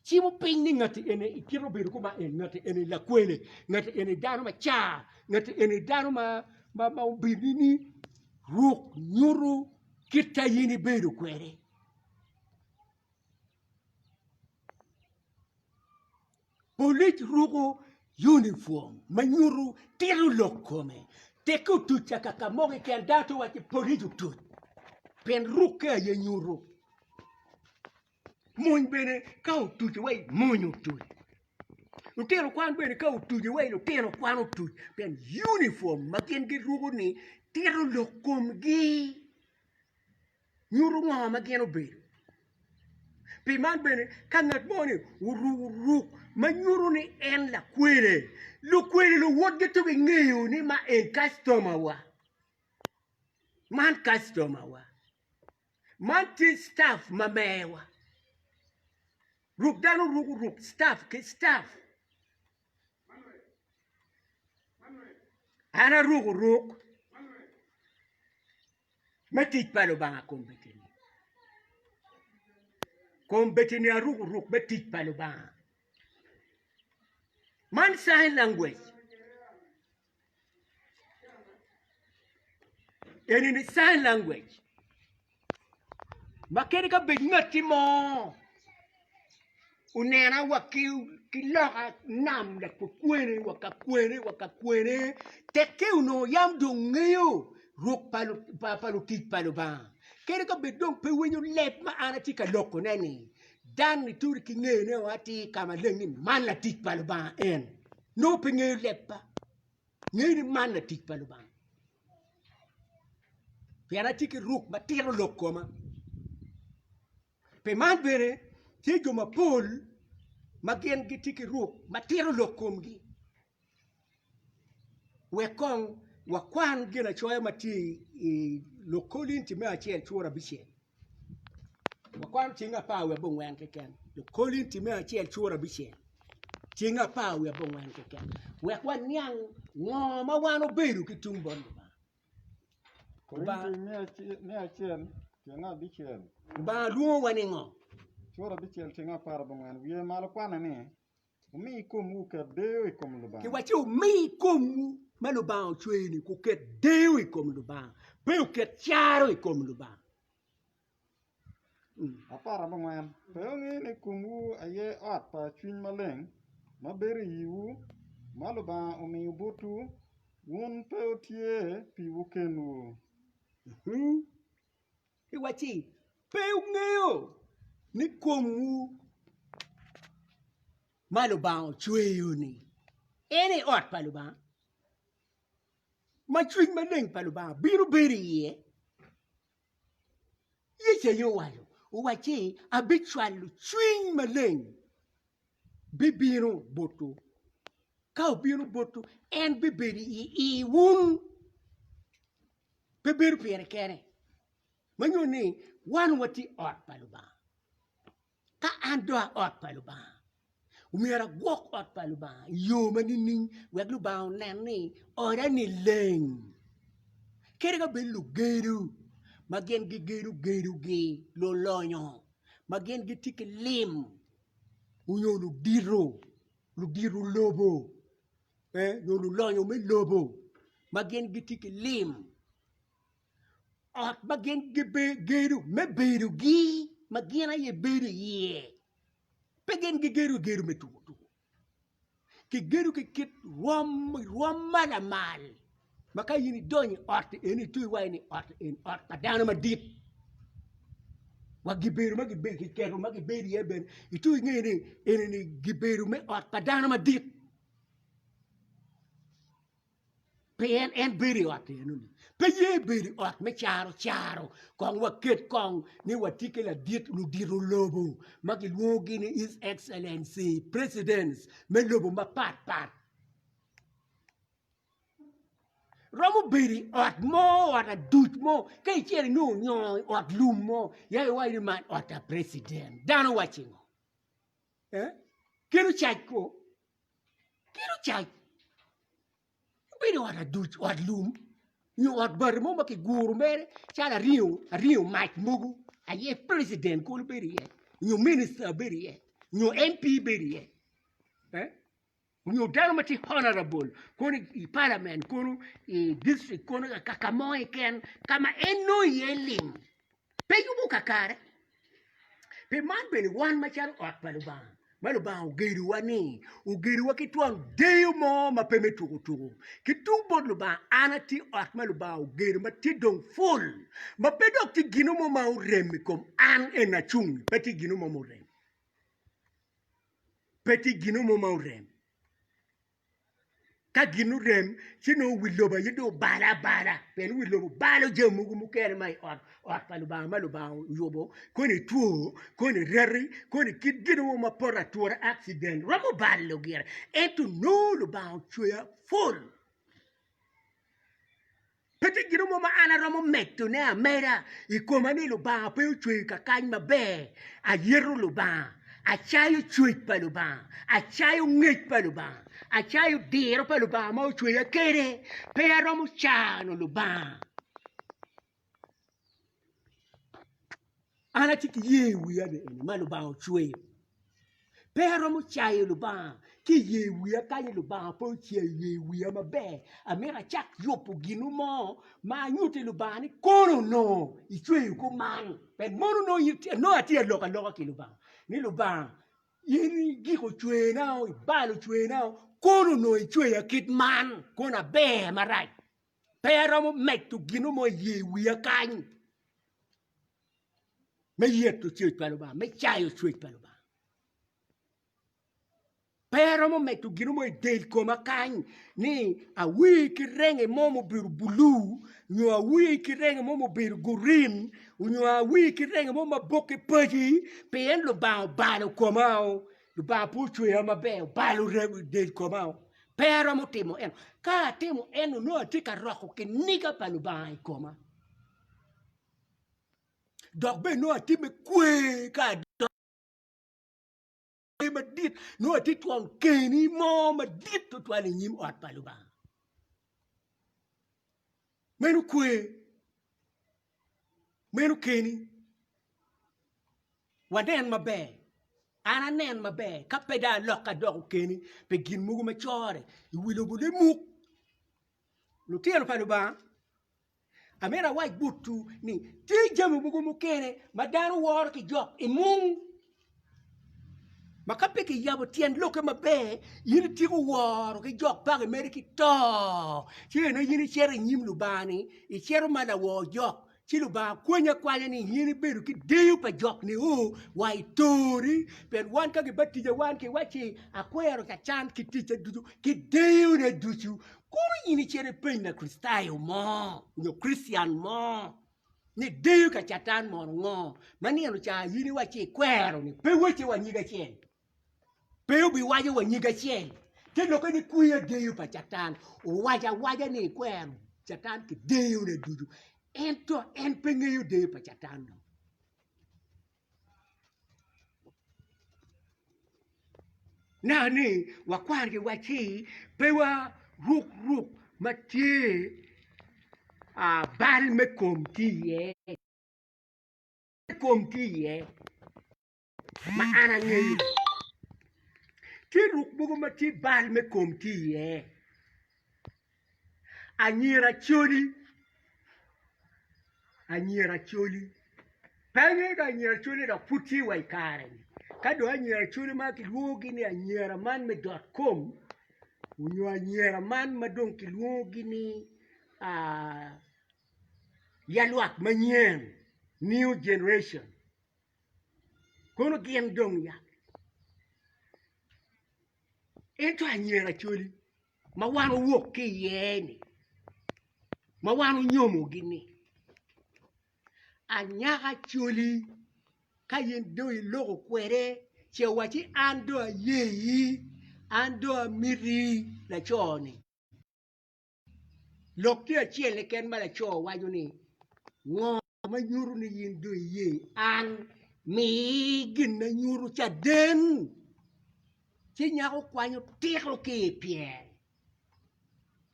Cimo piny ni ngati eni i kite obedo kuman eni ngati eni lakwele ngati eni dano macar ngati eni dano ma ma obedo ni ruk nyuto kit ma in ibedo kwede. Polic ruko unifom ma nyuto tito lok kome teke otuc akaka mo keken dano te waco ni polic otuc pien rukke aye nyuto. Mony bene ka otuco wai mony otuc, lutino kwan bene ka otuco wai lutino kwan otuc pien unifom ma gin giruko-ni tito lok komgi nyuto ngo ma gin obedo. Pi man bene, ka ngat mo-ni oruko ruk ma nyuto ni en lakwele, lukwele luwotgi to gingeyo ni ma en kastomawa. Man kastomawa. Man tye citaf ma mewa. Ruk dano ruko ruk citaf ki citaf. An aruko ruk me tic pa Lubanga kombeddi-ni. Kombeddi-ni aruko ruk me tic pa Lubanga. Man sign language. Eni-ni sign language ma kadi ka bed ngatti mo onena wa ki loka nam lakwene wa ka kwene wa ka kwene tekke onongo yam dong ngeyo ruk pa lutic pa Lubanga kadi ka bed dong pe winyo leb ma an atye ka lokone-ni dan ituri ki ngeyone o atir ka maleng ni man latic pa Lubanga en nongo pe ngeyo lebba. Ngeyo ni man latic pa Lubanga pien atye ki ruk ma tito lok koma. Pi man bene tye jo mapol ma gin gitye ki ruk ma tito lok komgi. Wek kong wakwan ginacoya ma tye i Lukorinti me acel cura abicel. Wakwano ceng apar wiye abongwen keken Lukorinti me acel cura abicel ceng apar wiye abongwen keken wek waniang ngo ma wan obedo ki tung bot Lubanga. Korinti me acel tyeng abicel. Lubanga lwongowa ni ngo? Cura abicel tyeng apar abongwen wiye malo kwane ni Wumi komwu oket deyo i kom Lubanga. Kiwacci wumi komwu ma Lubanga ocweyo-ni oket deyo i kom Lubanga, pe oket caro i kom Lubanga. 14 Pe wunge ni komwu aye ot pa Cwiny Maleng ma bedo i iwu, ma Lubanga omiyo botwu, wun pe wutye piwu kenwu. Kiwacci, Pe wungeyo ni komwu ma Lubanga ocweyo-ni en aye ot pa Lubanga, ma Cwiny Maleng pa Lubanga bino bedo iye? Yecu aye owaco, owacci, Abicwalo Cwiny Maleng bibino botwu, ka obino botwu en bibedo i iwu, pe bedo pire kene. Ma nyuto ni wan watye i ot pa Lubanga. Ka an dong a ot pa Lubanga, omyero agwok ot pa Lubanga i yo ma nining wek Lubanga onen ni oda-ni leng? Kadi ka bed lugedo ma gin gigedo gedogi lulonyo ma gin gitye ki lim nyo ludito, ludito lobo nyo lulonyo me lobo ma gin gitye ki lim ot ma gin gigedo me bedogi ma gin aye bedo iye pe gin gigedo gedo me tuko tuko kigedo ki kit rwom rwom ma lamal ma ka in idonyo i ot eni itye iwaco ni ot eni ot pa dano madit wa gibedo ma kiketo ma gibedo iye bene itye inge ni eni gibedo me ot pa dano madit. Pien en bedo i ot enoni, pe ye bedo i ot me caro caro. Kong waket kong ni watye ki ladit ludito lobo ma kilwongogi ni His Excellency Presidents me lobo mapat pat. Romo bedo i ot mo, ot aduc mo, ka icito inongo onyongo i ot lum mo, ya iwaco ni man ot pa president. Dano waci ngo? Eh? Kelo cac ko? Kelo cac. Obedo ot aduc, ot lum, nyo ot bati mo ma kiguro mere calo aringo, aringo mac mogo aye president kulu bedo iye, nyo minister bedo iye, nyo MP bedo iye. Eh? Nyo dano ma tye honorable kono i parliament, kono i district, kono ka mo keken, ka ma en nongo iye lim. Pe yubo kakare. Pi man bene wan macalo ot pa Lubanga, ma Lubanga ogedowa-ni, ogedowa ki twon deyo mo ma pe me tuko tuko. Ki tung bot Lubanga, an atye ot ma Lubanga ogedo ma tye dong pul, ma pe dok tye gino mo ma orem i kom an eni acung-ngi, pe tye gino mo ma orem. Pe tye gino mo ma orem. Ka gin orem, ci nongo wi lobo aye dong obalo abala, pien wi lobo balo jami mogo mukene ma i ot, ot pa Lubanga ma Lubanga oyubo, koni two, koni reti, koni kit gin mo ma poto atura, accident, romo balo gire. Ento nongo Lubanga ocweya pol. Pe tye gin mo ma an aromo medone ameda i koma ni Lubanga pe ocweyo kakany maber. Ayeto Lubanga, acayo cwec pa Lubanga, acayo ngec pa Lubanga, acayo diro pa Lubanga ma ocweya kwede. Pe aromo cano Lubanga. An atye ki ye i wiya ni eni ma Lubanga ocweyo. Pe aromo cayo Lubanga ki i ye wiya kany Lubanga pe ocayo ye wiya maber. Amito acak yubo gin mo ma anyutti Lubanga ni kono onongo icweyo kuman. Pien mono onongo atye alok aloka ki Lubanga ni Lubanga in igiko cweyona ibalo cweyona kono onongo icweya kit man kono aber marac. Pe aromo medo gin mo i ye wiya kany me yeto cwec pa Lubanga, me cayo cwec pa Lubanga. Pe aromo medo gin mo i del koma kany ni awir ki renge mo mubedo bulu nyo awir ki renge mo mubedo gurin nyo awir ki renge mo ma bokke paci pien Lubanga obalo koma-o, Lubanga pe ocweya maber obalo del koma-o. Pe aromo timo eno. Ka atimo eno nongo atye ka roko kiniga pa Lubanga i koma. Dok bene nongo atye me kwer ka adok madit, nongo atye twon keni mo madit tutwal i nyim ot pa Lubanga. Meno kwer, meno keni. Wanen maber, an anen maber ka pe dong alokke adoko keni pi gin mogo ma core i wi lobo limuk. Lutino pa Lubanga, amito awac botwu ni tye jami mogo mukene ma dano woro ki jok i mung ma ka pe kiyabo tyen lokke maber in itiko woro ki jok paka imedde ki to ci eno in icito i nyim Lubanga-ni icito ma lawor jok Ci Lubanga kwenyi akwanya ni in ibedo ki deyo pa jok nio wa i tori, pien wan ka gibatija wan kiwacci, Akwero Catan ki ticce ducu ki deyone ducu. Kono in icito ipeny Lakricitayo mo nyo Krictian mo ni deyo ka Catan mono ngo ma nino ca in iwacci ikwero-ni? Pe wecce wa nyig acel. Pe obiwaco wa nyig acel. Te lokke ni kwiya deyo pa Catan. Owaco awaca ni ekwero Catan ki deyone ducu. Ento en pe ngeyo deyo pa Catan dong. Naka ni wakwano giwacci pe waruk ruk ma tye bal me kom tye iye. Kom tye iye. ma an angeyo. Tye ruk mogo ma tye bal me kom tye iye, anyira coli, anyira coli, pe angeyo ka anyira coli dok pud tye wa i kare-ni, ka dong anyira coli ma kilwongogi ni anyira man me dot kom nyo anyira man ma dong kilwongogi ni yalwak manyen, new generation. Kono gin dong ya. Ento anyira coli ma wan owok ki iye-ni, ma wan onyomogi-ni, anyaka coli ka in dong iloko kwede ce owacci an dong ayeyi, an dong amiti laco-ni. Lok tye acel keken ma laco waco ni, Ngo ma nyuto ni in dong iye an? Mii gin ma nyuto caden. Ci nyako kwanyo tiko ki i pyere,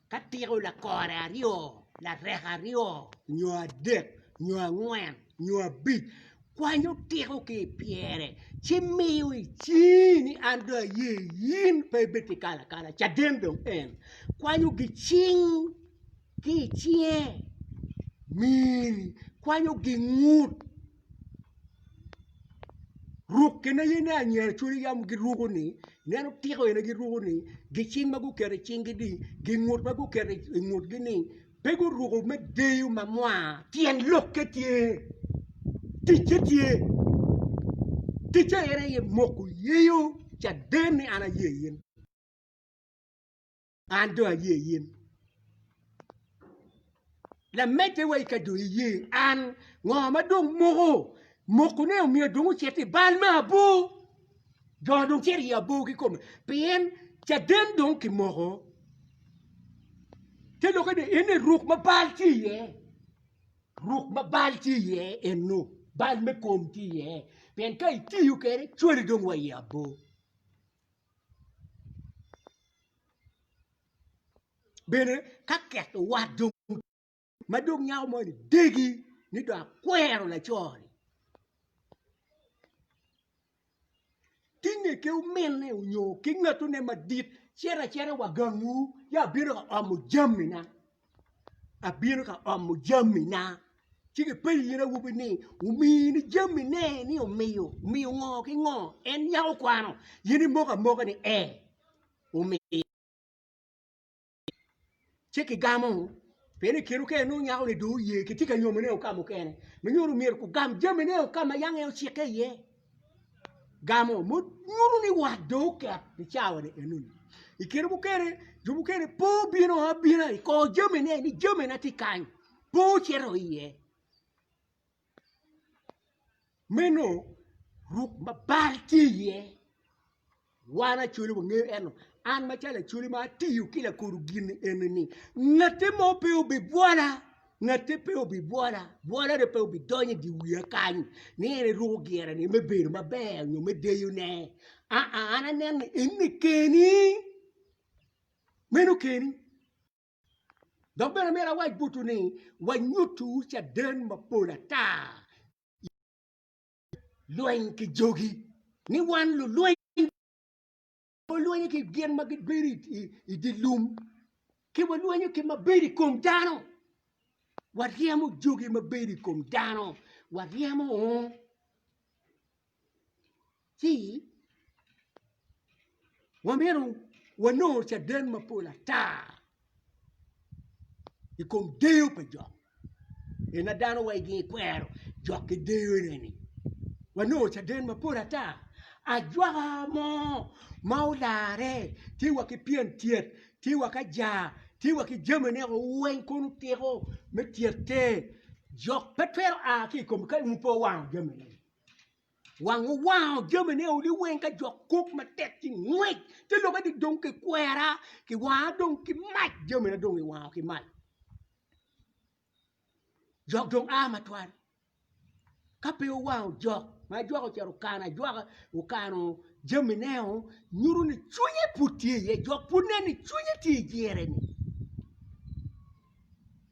ka tiko lakore aryo, lareka aryo nyo adek nyo angwen nyo abic, kwanyo tiko ki i pyere ci miyo i cingi ni an dong aye in pe ibed ki kal akala caden dong en kwanyo gicing ki i cinge mini kwanyo gingut ruk kene aye ni anyira cwali yam giruko ni ineno tiko ene giruko ni gicing ma guketo i cingi ni gingut ma guketo i ngutgi ni Pe guruko me deyo ma mwa tyen lokke tye, ticce tye. Ticce en aye moko yeyo caden ni an aye in. An dong aye in. Lamedde wa i ka dong iye an, ngo ma dong moko? Mokone omyero dong ocit i bal me abor. Jo dong cito i abor kikome pien caden dong kimoko. Te lokke ni eni ruk ma bal tye iye, ruk ma bal tye iye eno, bal me kom tye iye pien ka itiyo kwede cwali dong wa i abor. Bene ka keto wat dong ma dong nyako moni degi ni dong akwero laco-ni tinge ki ominne nyo ki ngatone madit cito acita wa gangwu ci abino ka omo jamina abino ka omo jamina ci gipenyo in awobi ni omini jamine ni omiyo omiyo ngo ki ngo en yako kwano in imoko amoka ni ee omiyo ci kigamo pien i kine mukene nongo nyako ni dong oye kitye ka nyomone ka mukene ma nyuto myero gugam jamine ka ma yam en ocikke iye gamo nyuto ni wat dong oket i cawa ni enoni i kine mukene jo mukene pe obino abina i kor jamine ni jamina tye kany pe ocito iye meno ruk ma bal tye iye. Wan Acholi wangeyo ento an macalo Acholi ma atiyo ki lakodo gin eni-ni ngate mo pe obibwola, ngate pe obibwola, bwolane pe obidonyo i dye wiya kany ni en eruko gire-ni me bedo maber nyo me deyone aa an aneno ni eni keni meno keni. Dok bene myero awac botwu ni wanyutu caden mapol ata. Lweny ki jogi ni wan lulweny walwenyo ki gin ma gibedo i dye lum ki walwenyo ki ma bedo i kom dano waryemo jogi ma bedo i kom dano waryemo ci wamito wanongo caden mapol ata i kom deyo pa jok gin ma dano wai gikwero jok ki deyone-ni wanongo caden mapol ata ajwaka mo ma olarre tye wa ki pyen tyet tye wa ki ajar tye wa ki jamine weng kono tiko me tyette jok pe twero a ki i kome ka in pe owango jamine. Wang owango jamine odi weng ka jok kok matek ci ngwec te lokke ni dong kikwera kiwango dong ki mac jamina dong iwango ki mac jok dong a matwal ka pe owango jok ma ajwaka ocito okano ajwaka okano jamineo nyuto ni cwinye pud tye iye jok pud neno ni cwinye tye i dyere-ni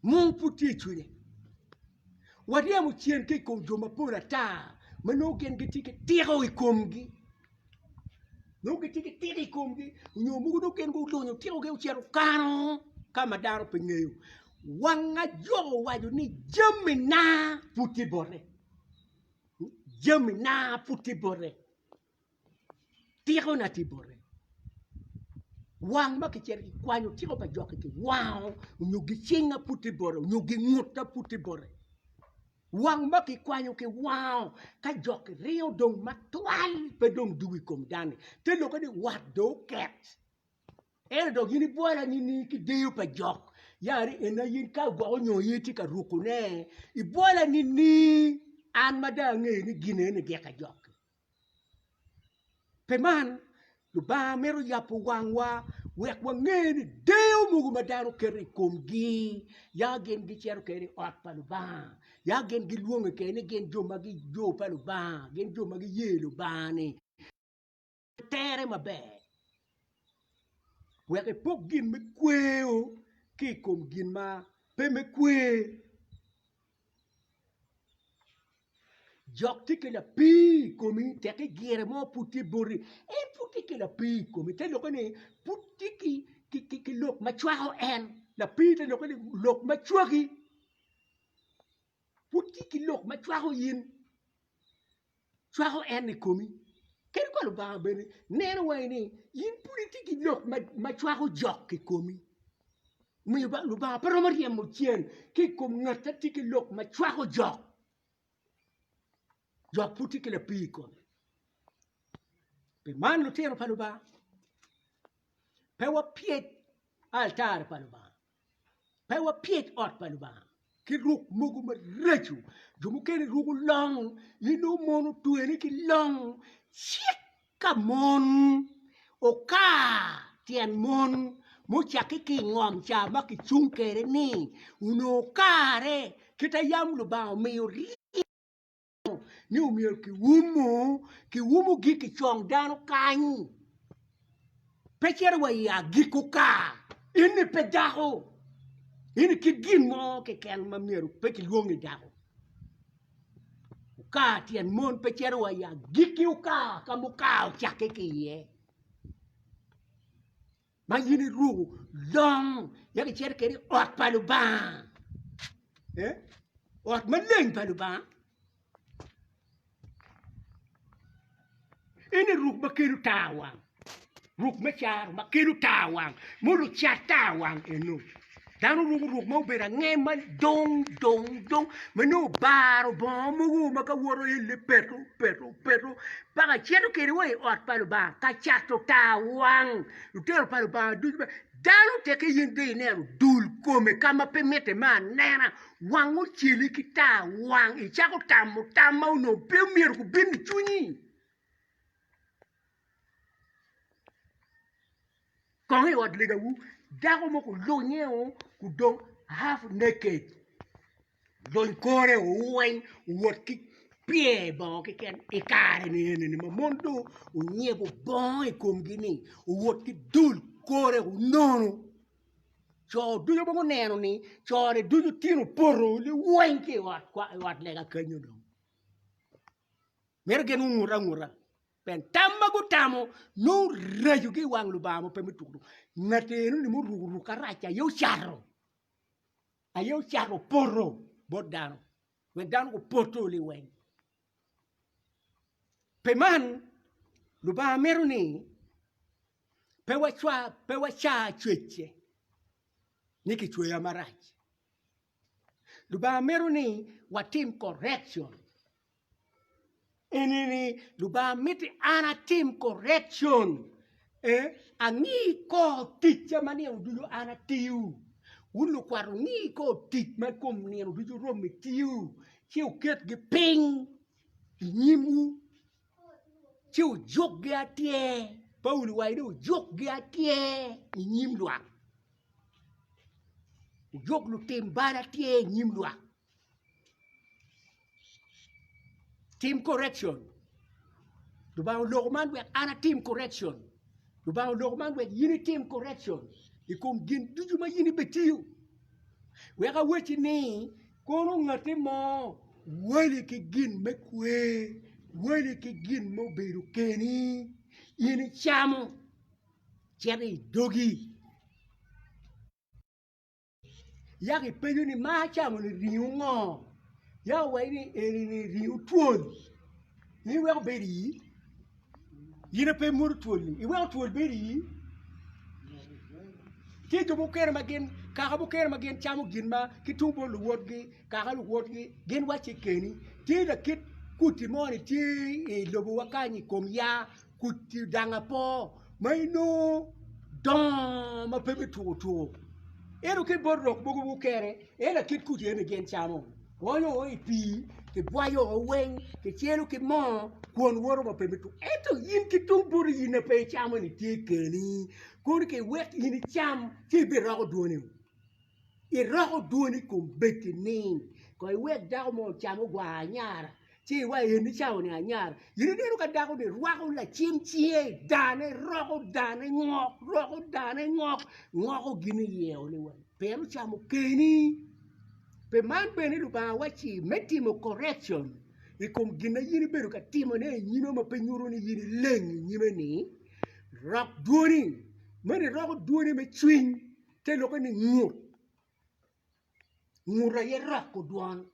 mung pud tye i cwinye. Waryemo cen ki i kom jo mapol ata ma nongo gin gitye ki tiko i komgi, nongo gitye ki tiko i komgi nyo mogo nongo gin gulunyo tikogi ocito okano ka ma dano pe ngeyo. Wang ajok owaco ni jamina pud tye bote, jamina pud tye bote. Tikona tye bote, wang ma kicito kikwanyo tiko pa jok-ki kiwango nyo gicinga pud tye bote nyo ginguta pud tye bote, wang ma kikwanyo kiwango ka jok-ki ringo dong matwal pe dong dugo i kom dano-ni te lokke ni wat dong oket. Ento dok in ibwola nining ki deyo pa jok ya ni ena in ka gwok onyo in itye ka rukone ibwola nining an ma dong angeyo ni gin eni gik ajok-ki. Pi man Lubanga mito yabo wangwa wek wange ni deyo mogo ma dano keto i komgi ya gin gicito kwede i ot pa Lubanga ya gin gilwonge kwede ni gin jo ma jo pa Lubanga gin jo ma giye Lubanga-ni tere maber wek ipok gin me kweyo ki i kom gin ma pe me kwer. Jok tye ki lapii i komi tekki gire mo pud tye boti en pud tye ki lapii i komi te lokke ni pud tye ki lok ma cwako en lapii te lokke ni lok ma cwaki pud tye ki lok ma cwako in cwako en i komi kadi ka Lubanga bene neno wai ni in pud itye ki lok ma cwako jok i komi omiyo Lubanga pe romo ryemo cen ki i kom ngat ma tye ki lok ma cwako jok jok pud tye ki lapii i kome pi man lutino pa Lubanga pe wapyed. Altar pa Lubanga. Pe wapyec ot pa Lubanga ki ruk mogo maraco. Jo mukene ruko long, inongo mon otwene ki long, cik ka mon okar tyen mon mucakke ki i ngom ca ma kicung kwede ni onongo okare kit ma yam Lubanga omiyo ryeko ni omyero kiumo, kiumogi kicong dano kany pe cito wa i agikki okar eni pe dako eni kit gin mo keken ma myero pe kilwong ni dako. Okar tyen mon pe cito wa i agikki okar ka ma okar ocakke ki iye ma in iruko long yako icito kwede i ot pa Lubanga ot maleng pa Lubanga eni ruk ma kelo tar wang. Ruk me caro ma kelo tar wang ma lucat tar wang eno dano ruko ruk ma obedo ange ma dong dong dong ma nongo obaro bongo mogo ma ka woto elle peto peto peto paka cito kwede wa i ot pa Lubanga ka cato tar wang lutino pa Lubanga ducu bene dano teke in dong ineno dul kome ka ma pe mitte me anena wang oceli ki tar wang icako tamo tam ma onongo pe myero gubin i cwinyi. Kong i ot legawu, dako mo gulunyeo gudong half naked, luny kore weng owot ki pyer bongo keken i kare-ni eni ma mon dong onyebo bongo i komgi-ni owot ki dul kore nono co ducu ma guneno-ni co-ni ducu tino opoto liweng ki i ot lega kenyo dong mito gin gungut anguta. Pien tam ma gutamo nongo raco ki i wang Lubanga ma pe me tuko tuko. Ngat eno-ni muruko ruk arac aye ocato, aye ocato poto bot dano wek dano gupoto liweng. Pi man, Lubanga mito ni pe wacwa, pe waca cwecce ni kicweya marac. Lubanga mito ni watim correction. Eni ni Lubanga miti an atim correction eh, angi kor ticca ma nino ducu an atiyo. Wun lukwat wungi kor tic ma kom nino ducu romi tiyo ci wuketgi piny i nyimwu ci wujukgi atyer. Paulo owaco ni wujukgi atyer i nyim lwak. Wujuk lutim bal atyer i nyim lwak. Tim correction. Lubanga oloko man wek an atim correction. Lubanga oloko man wek in itim correction i kom gin ducu ma in ibitiyo. Wek awacci ni kono ngatti mo wali ki gin me kwer, wali ki gin ma obedo keni, in icamo cito i dogi. Yako ipenyo ni ma acamo ni ringo ngo? Yako owaco ni eni ni ringo twol in iweko bedo i ii? In aye pe imwodo twol ni iweko twol bedo i ii? Tye jo mukene ma gin kaka mukene ma gin camo gin ma ki tung bot luwotgi kaka luwotgi gin wacce keni tye lakit kudi mo ni tye i lobowa kany i kom yaa Kudi dang apoo ma inongo dongo ma pe me tuko tuko ento ki bot rok mogo mukene en lakit kudi eni gin camo oonyo o i pii kibwayo o weng kicelo ki moo kwon woto ma pe me tuko ento in ki tung boti in ma pe icamo ni tye keni kono kiwek in icam ci ibiroko dwoni iroko dwoni kombeddi ni ko iwek dako mo ocam ogwar anyara ci iwaco en icamo-ni anyara in ineno ka dako-ni rwako lacim cinge dane roko dane ngok roko dane ngok ngoko gin iye ni weng pien ocamo keni pi man bene Lubanga wacci me timo correction i kom gin ma in ibedo ka timone i nyime ma pe nyuto ni in ileng i nyime-ni rok dwoni meno iroko dwoni me cwiny te lokke ni ngut ngut aye roko dwon.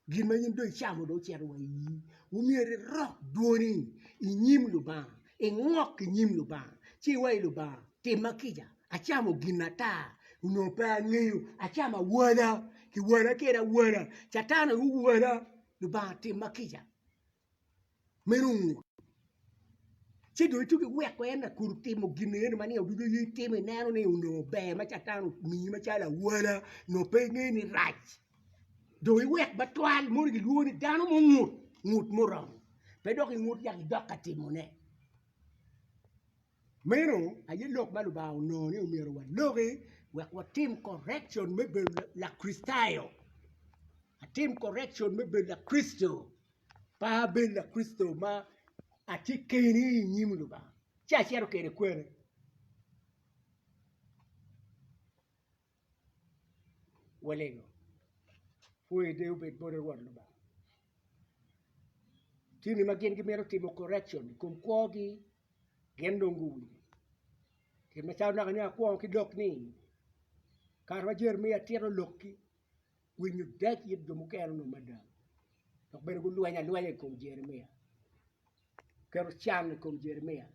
Gin ma in dong icamo dong ocito wa i ii, omyero irok dwoni i nyim Lubanga, ingok i nyim Lubanga, ci iwaci Lubanga, timma kica, acamo gin ata, onongo pe angeyo, acamo awala, kiwala kwede awala, Catan aye owala, Lubanga timma kica. Meno ngut. Ci dong itugi weko en akur timo gin eno ma nino ducu in itimo ineno ni onongo ber ma catan omiyi macalo awala nongo pe ingeyo ni rac. Dong iwek matwal mono gilwongo ni dano mungut, ngut muromo. Pe dok ingut yak idok ka timone. Meno aye lok ma Lubanga onongo ni omyero waloki wek watim correction me bedo Lakricitayo. Atim correction me bedo Lakricito. Pe abed Lakricito ma atye keni i nyim Lubanga ci acito kwede kwene? Walego, pwoyo deyo obed boti Rwot Lubanga. Tini ma gin gimito timo correction i kom kwogi gin dong guwinyo. Kit macalo naka ni akwongo ki lok ni kare ma Jeremia tito lokki winyo dec it jo mukene onongo mada dok bene gulwenyo alwenya i kom Jeremia keto can i kom Jeremia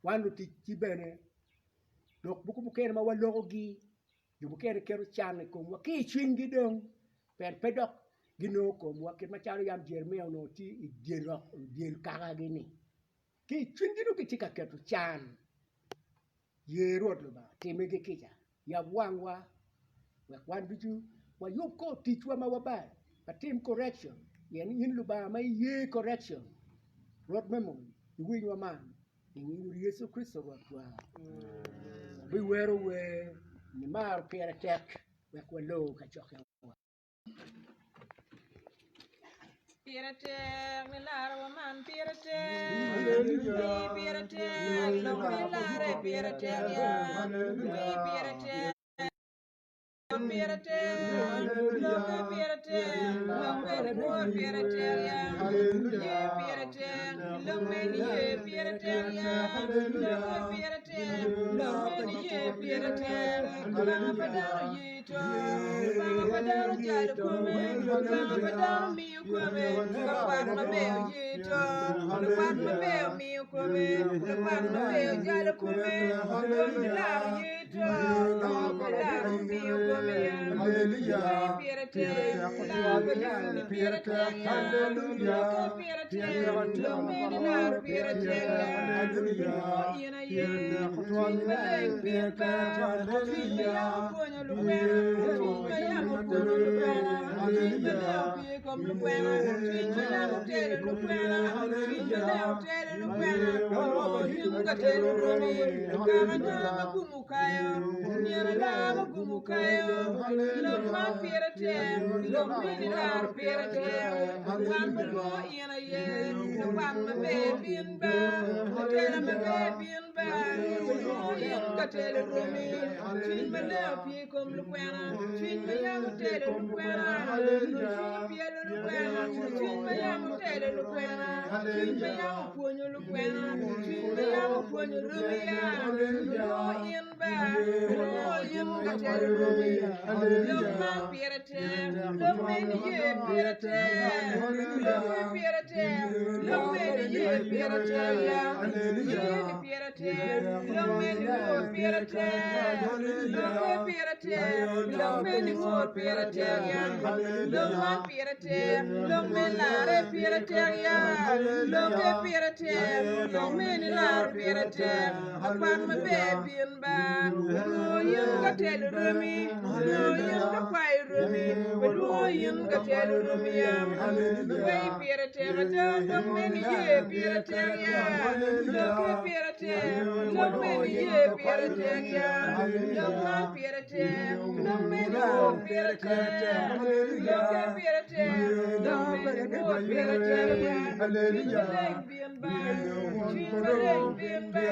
wan luticci bene lok mogo mukene ma walokogi jo mukene keto can i komwa ki i cwinygi dong pien pe dok ginongo komwa kit macalo yam Jeremia onongo tye i dye kakagi-ni ki i cwinygi dong gitye ka keto can. Ye Rwot Lubanga, timmigi kica, yab wangwa wek wan ducu wayub kor ticwa ma wabalo, watim correction, pien in Lubanga ma iye correction. Rwot me mony, iwinywa man, i nying Yecu Kricito Rwotwa. Wabiwero wer nimaro pire tek wek walor kacokkewa. Pire tek ni larawa man pire tek Wi pire tek lok me lare pire tek ya Wi pire tek pire tek lokke pire tek lok me lwor pire tek ya Ye pire tek lok me niye pire tek ya Lokke pire tek lok me niye pire tek Lubanga pa dano ye Lubanga pa dano jalo kome, Lubanga pa dano miyo kome, Lakwat maber oye to, Lakwat maber omiyo kome, Lakwat maber ojalo kome, Rwot me lar oye to, Rwot me lar omiyo kome ya. Wer pire tek, lar pa Yecu ni pire tek ya, Lokke pire tek, lok meni lar pire tek ya, Lwongo in aye, Cwiny Maleng pien par, Cwiny ma yam opwonyo lukwena, Cwiny ma yam opwonyo lukwena, Cwiny Maleng opye i kom lukwena, Cwiny ma yam otelo lukwena, Cwiny Maleng otelo lukwena, Olwoko in ka telo romi, Kaka nongo ma gum okayo, Myero alaa ma gum okayo, Lok man pire tek, lok mini laro pire tek, Wan walwongo in aye, Lakwat maber bin ba, Latela maber bin ba, Olwongo in ka telo romi, Cwiny Maleng opye i kom lukwena, Cwiny ma yam otelo lukwena, Cwiny opyelo lukwena, Cwiny ma yam otelo lukwena, Cwiny ma yam opwonyo lukwena, Cwiny ma yam opwonyo romi ya, Olwongo in ba, Olwongo in ka telo romi, Lok man pire tek, lok me niye pire tek, Lokke pire tek, lok me niye pire tek ya, Niye ni pire tek, lok me niwor pire tek, Lokke pire tek, lok me niwor pire tek ya, Lok man pire tek, lok me larre pire tek ya, Lokke pire tek, lok me nilaro pire tek, Lakwat maber bin ba, Olwongo in ka telo romi, olwongo in ka kwayo romi, olwongo in ka telo romi ya. Wei pire tek ada, lok me niye pire tek ya, Lokke pire tek, lok me niye pire tek ya, Lok man pire tek, lok me niwor pire tek, Lokke pire tek, lok me niwor pire tek ya, Cwiny Maleng bin ba, Cwiny Maleng bin ba,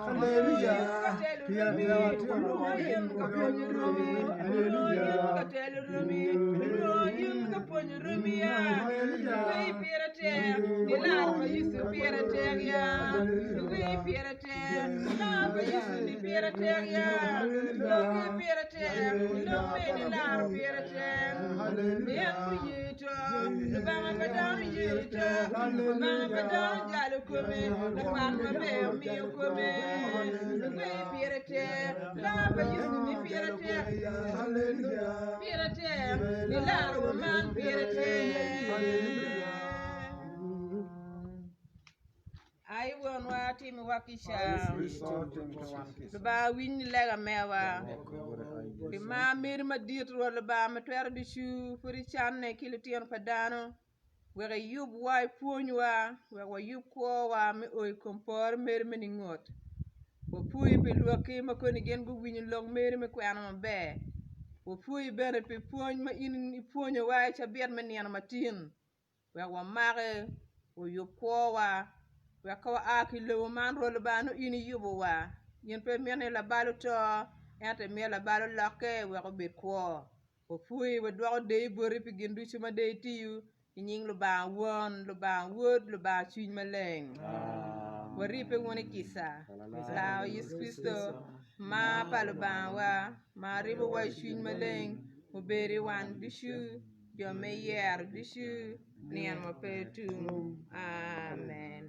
Olwongo in ka telo romi, olwongo in ka pwonyo romi, olwongo in ka telo romi, olwongo in ka pwonyo romi ya. Wei pire tek, nilar pa Yecu pire tek ya. Wei pire tek, lar pa Yecu ni pire tek ya. Lokke pire tek, lok me nilar pire tek. Pien oye to, Lubanga pa dano ye to, Lubanga pa dano jalo kome, lakwat maber omiyo kome. Wei pire tek, lar pa Yecu ni pire tek, pire tek, nilarowa man pire tek. Ai Wonwa, timiwa kica. Lubanga winy lega mewa. Pi mar meri madit, Rwot Lubanga ma twero ducu, pud icanne ki litino pa dano, wek iyubwa, ipwonywa, wek wayub kwowa me o i kom pore meri me ningut. Wapwoyi pi lwakki ma koni gin guwinyo lok meri me kwena maber. Wapwoyi bene pi pwony ma in ipwonyowa i cabit me nino matin. Wek wamake, oyub kwowa, wek ka waa ki i lobo man, Rwot Lubanga nongo in iyubowa. In pe imito ni labal oto, ento imito labal olokke wek obed kwo. Wapwoyi, wadwoko deyo boti pi gin ducu ma dong itiyo, i nying Lubanga Won, Lubanga Wod, Lubanga Cwiny Maleng. Waribbe wun i kica, Laro Yecu Kricito, mar pa Lubangawa, ma ribowa i Cwiny Maleng, obed i wan ducu. Jo me yero ducu nino ma pe tum. Amen.